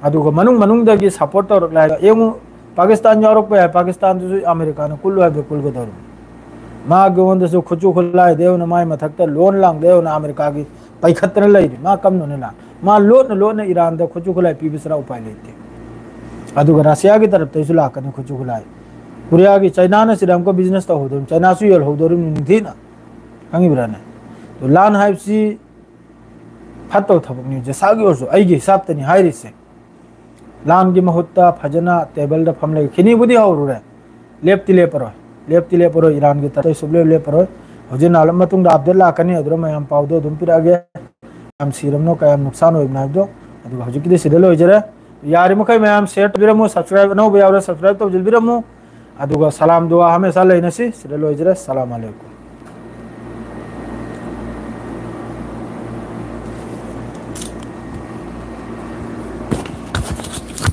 ꯑꯗꯨꯒ ꯃꯅꯨꯡ ꯃꯅꯨꯡꯗꯒꯤ support ꯇꯧꯔꯛꯂꯦ ꯍꯥꯏꯔꯒ ꯌꯦꯡꯉꯨ, ꯄꯥꯀꯤꯁꯇꯥꯟ ꯌꯥꯎꯔꯛꯄ ꯌꯥꯏ, ꯄꯥꯀꯤꯁꯇꯥꯟꯗꯨꯁꯨ ꯑꯃꯦꯔꯤꯀꯥꯅ ꯀꯨꯜꯂꯨ ꯍꯥꯏꯕꯗ ꯀꯨꯜꯒꯗꯧꯔꯤꯕꯅꯤ꯫ ꯃꯥꯒꯤꯉꯣꯟꯗꯁꯨ ꯈꯨꯠꯁꯨ ꯈꯨꯠꯂꯥꯏꯗ ꯌꯧꯅ ꯃꯥꯏ ꯃꯊꯛꯇ ꯂꯣꯟ ꯂꯥꯡꯗ ꯌꯧꯅ ꯑꯃꯦꯔꯤꯀꯥꯒꯤ ꯄꯥꯏꯈꯠꯇꯅ ꯂꯩꯔꯤ꯫ ꯃꯥ ꯀꯝꯗꯧꯅ ꯂꯥꯟ? ꯃꯥ ꯂꯣꯠꯅ ꯂꯣꯠꯅ ꯏꯔꯥꯟꯗ ꯈꯨꯠꯁꯨ ꯈꯨꯠꯂꯥꯏ ꯄꯤꯕꯁꯤꯅ ꯎꯄꯥꯏ ꯂꯩꯇꯦ꯫ ꯑꯗꯨꯒ ꯔꯁꯤꯌꯥꯒꯤ ꯇꯔꯞꯇꯩꯁꯨ ꯂꯥꯛꯀꯅꯤ ꯈꯨꯠꯁꯨ ꯈꯨꯠꯂꯥꯏ꯫ ꯀꯣꯔꯤꯌꯥꯒꯤ ꯆꯩꯅꯥꯅ ꯁꯤꯗ ꯑꯃꯨꯛꯀ business ꯇꯧꯍꯧꯗꯣꯔꯤꯕꯅꯤ, ꯆꯩꯅꯥꯁꯨ ꯌꯣꯜꯍꯧꯗꯣꯔꯤꯕꯅꯤ ꯅꯤꯡꯊꯤꯅ꯫ ꯈꯪꯉꯤꯕ꯭ꯔꯥꯅꯦ? ꯑꯗꯨ ꯂꯥꯟ ꯍꯥꯏꯕꯁꯤ ꯐꯠꯇꯕ ꯊꯕꯛꯅꯤ, ꯖꯦꯁꯥꯒꯤ ꯑꯣꯏꯔꯁꯨ ꯑꯩꯒꯤ ꯍꯤꯁꯥꯞꯇꯅꯤ ꯍꯥꯏꯔꯤꯁꯦ꯫ ꯂꯥꯟꯒꯤ ꯃꯍꯨꯠꯇ ꯐꯖꯅ ꯇꯦꯕꯜꯗ ꯐꯝꯂꯒ ꯈꯤꯅꯤꯕꯨꯗꯤ ꯍꯧꯔꯨꯔꯦ, ꯂꯦꯞꯇꯤ ꯂꯦꯞꯄꯔꯣꯏ, ꯂꯦꯞꯇꯤ ꯂꯦꯞꯄꯔꯣꯏ, ꯏꯔꯥꯟꯒꯤ ꯇꯔꯞꯇꯩ ꯁꯨꯛꯂꯦꯞ ꯂꯦꯞꯄꯔꯣꯏ꯫ ꯍꯧꯖꯤꯛ ꯅꯥꯜꯂꯕ ꯃꯇꯨꯡꯗ update ꯂꯥꯛꯀꯅꯤ, ꯑꯗꯨꯗ ꯃꯌꯥꯝ ꯄꯥꯎꯗꯣ ꯑꯗꯨꯝ ꯄꯤꯔꯛꯑꯒꯦ, ꯀꯌꯥꯝ ꯁꯤꯔꯕꯅꯣ, ꯀꯌꯥꯝ ꯅꯨꯡꯁꯥꯟ ꯑꯣꯏꯕꯅꯣ ꯍꯥꯏꯕꯗꯣ꯫ ꯑꯗꯨꯒ ꯍꯧꯖꯤꯛꯀꯤꯗꯤ ꯁꯤꯗ ꯂꯣꯏꯖꯔꯦ꯫ ꯌꯥꯔꯤꯃꯈꯩ ꯃꯌꯥꯝ share ꯇꯧꯕꯤꯔꯝꯃꯨ, subscribe, ꯑꯅꯧꯕ ꯌꯥꯎꯔꯦ subscribe ꯇꯧꯁꯤꯟꯕꯤꯔꯝꯃꯨ꯫ ꯑꯗꯨꯒ ꯁꯂꯥꯝ ꯗꯨꯋꯥ ꯍꯃꯦꯁꯥ ꯂꯩꯅꯁꯤ꯫ ꯁꯤꯗ ꯂꯣꯏꯖꯔꯦ꯫ ꯁꯂꯥꯝ ꯑꯂꯩꯀꯨꯝ꯫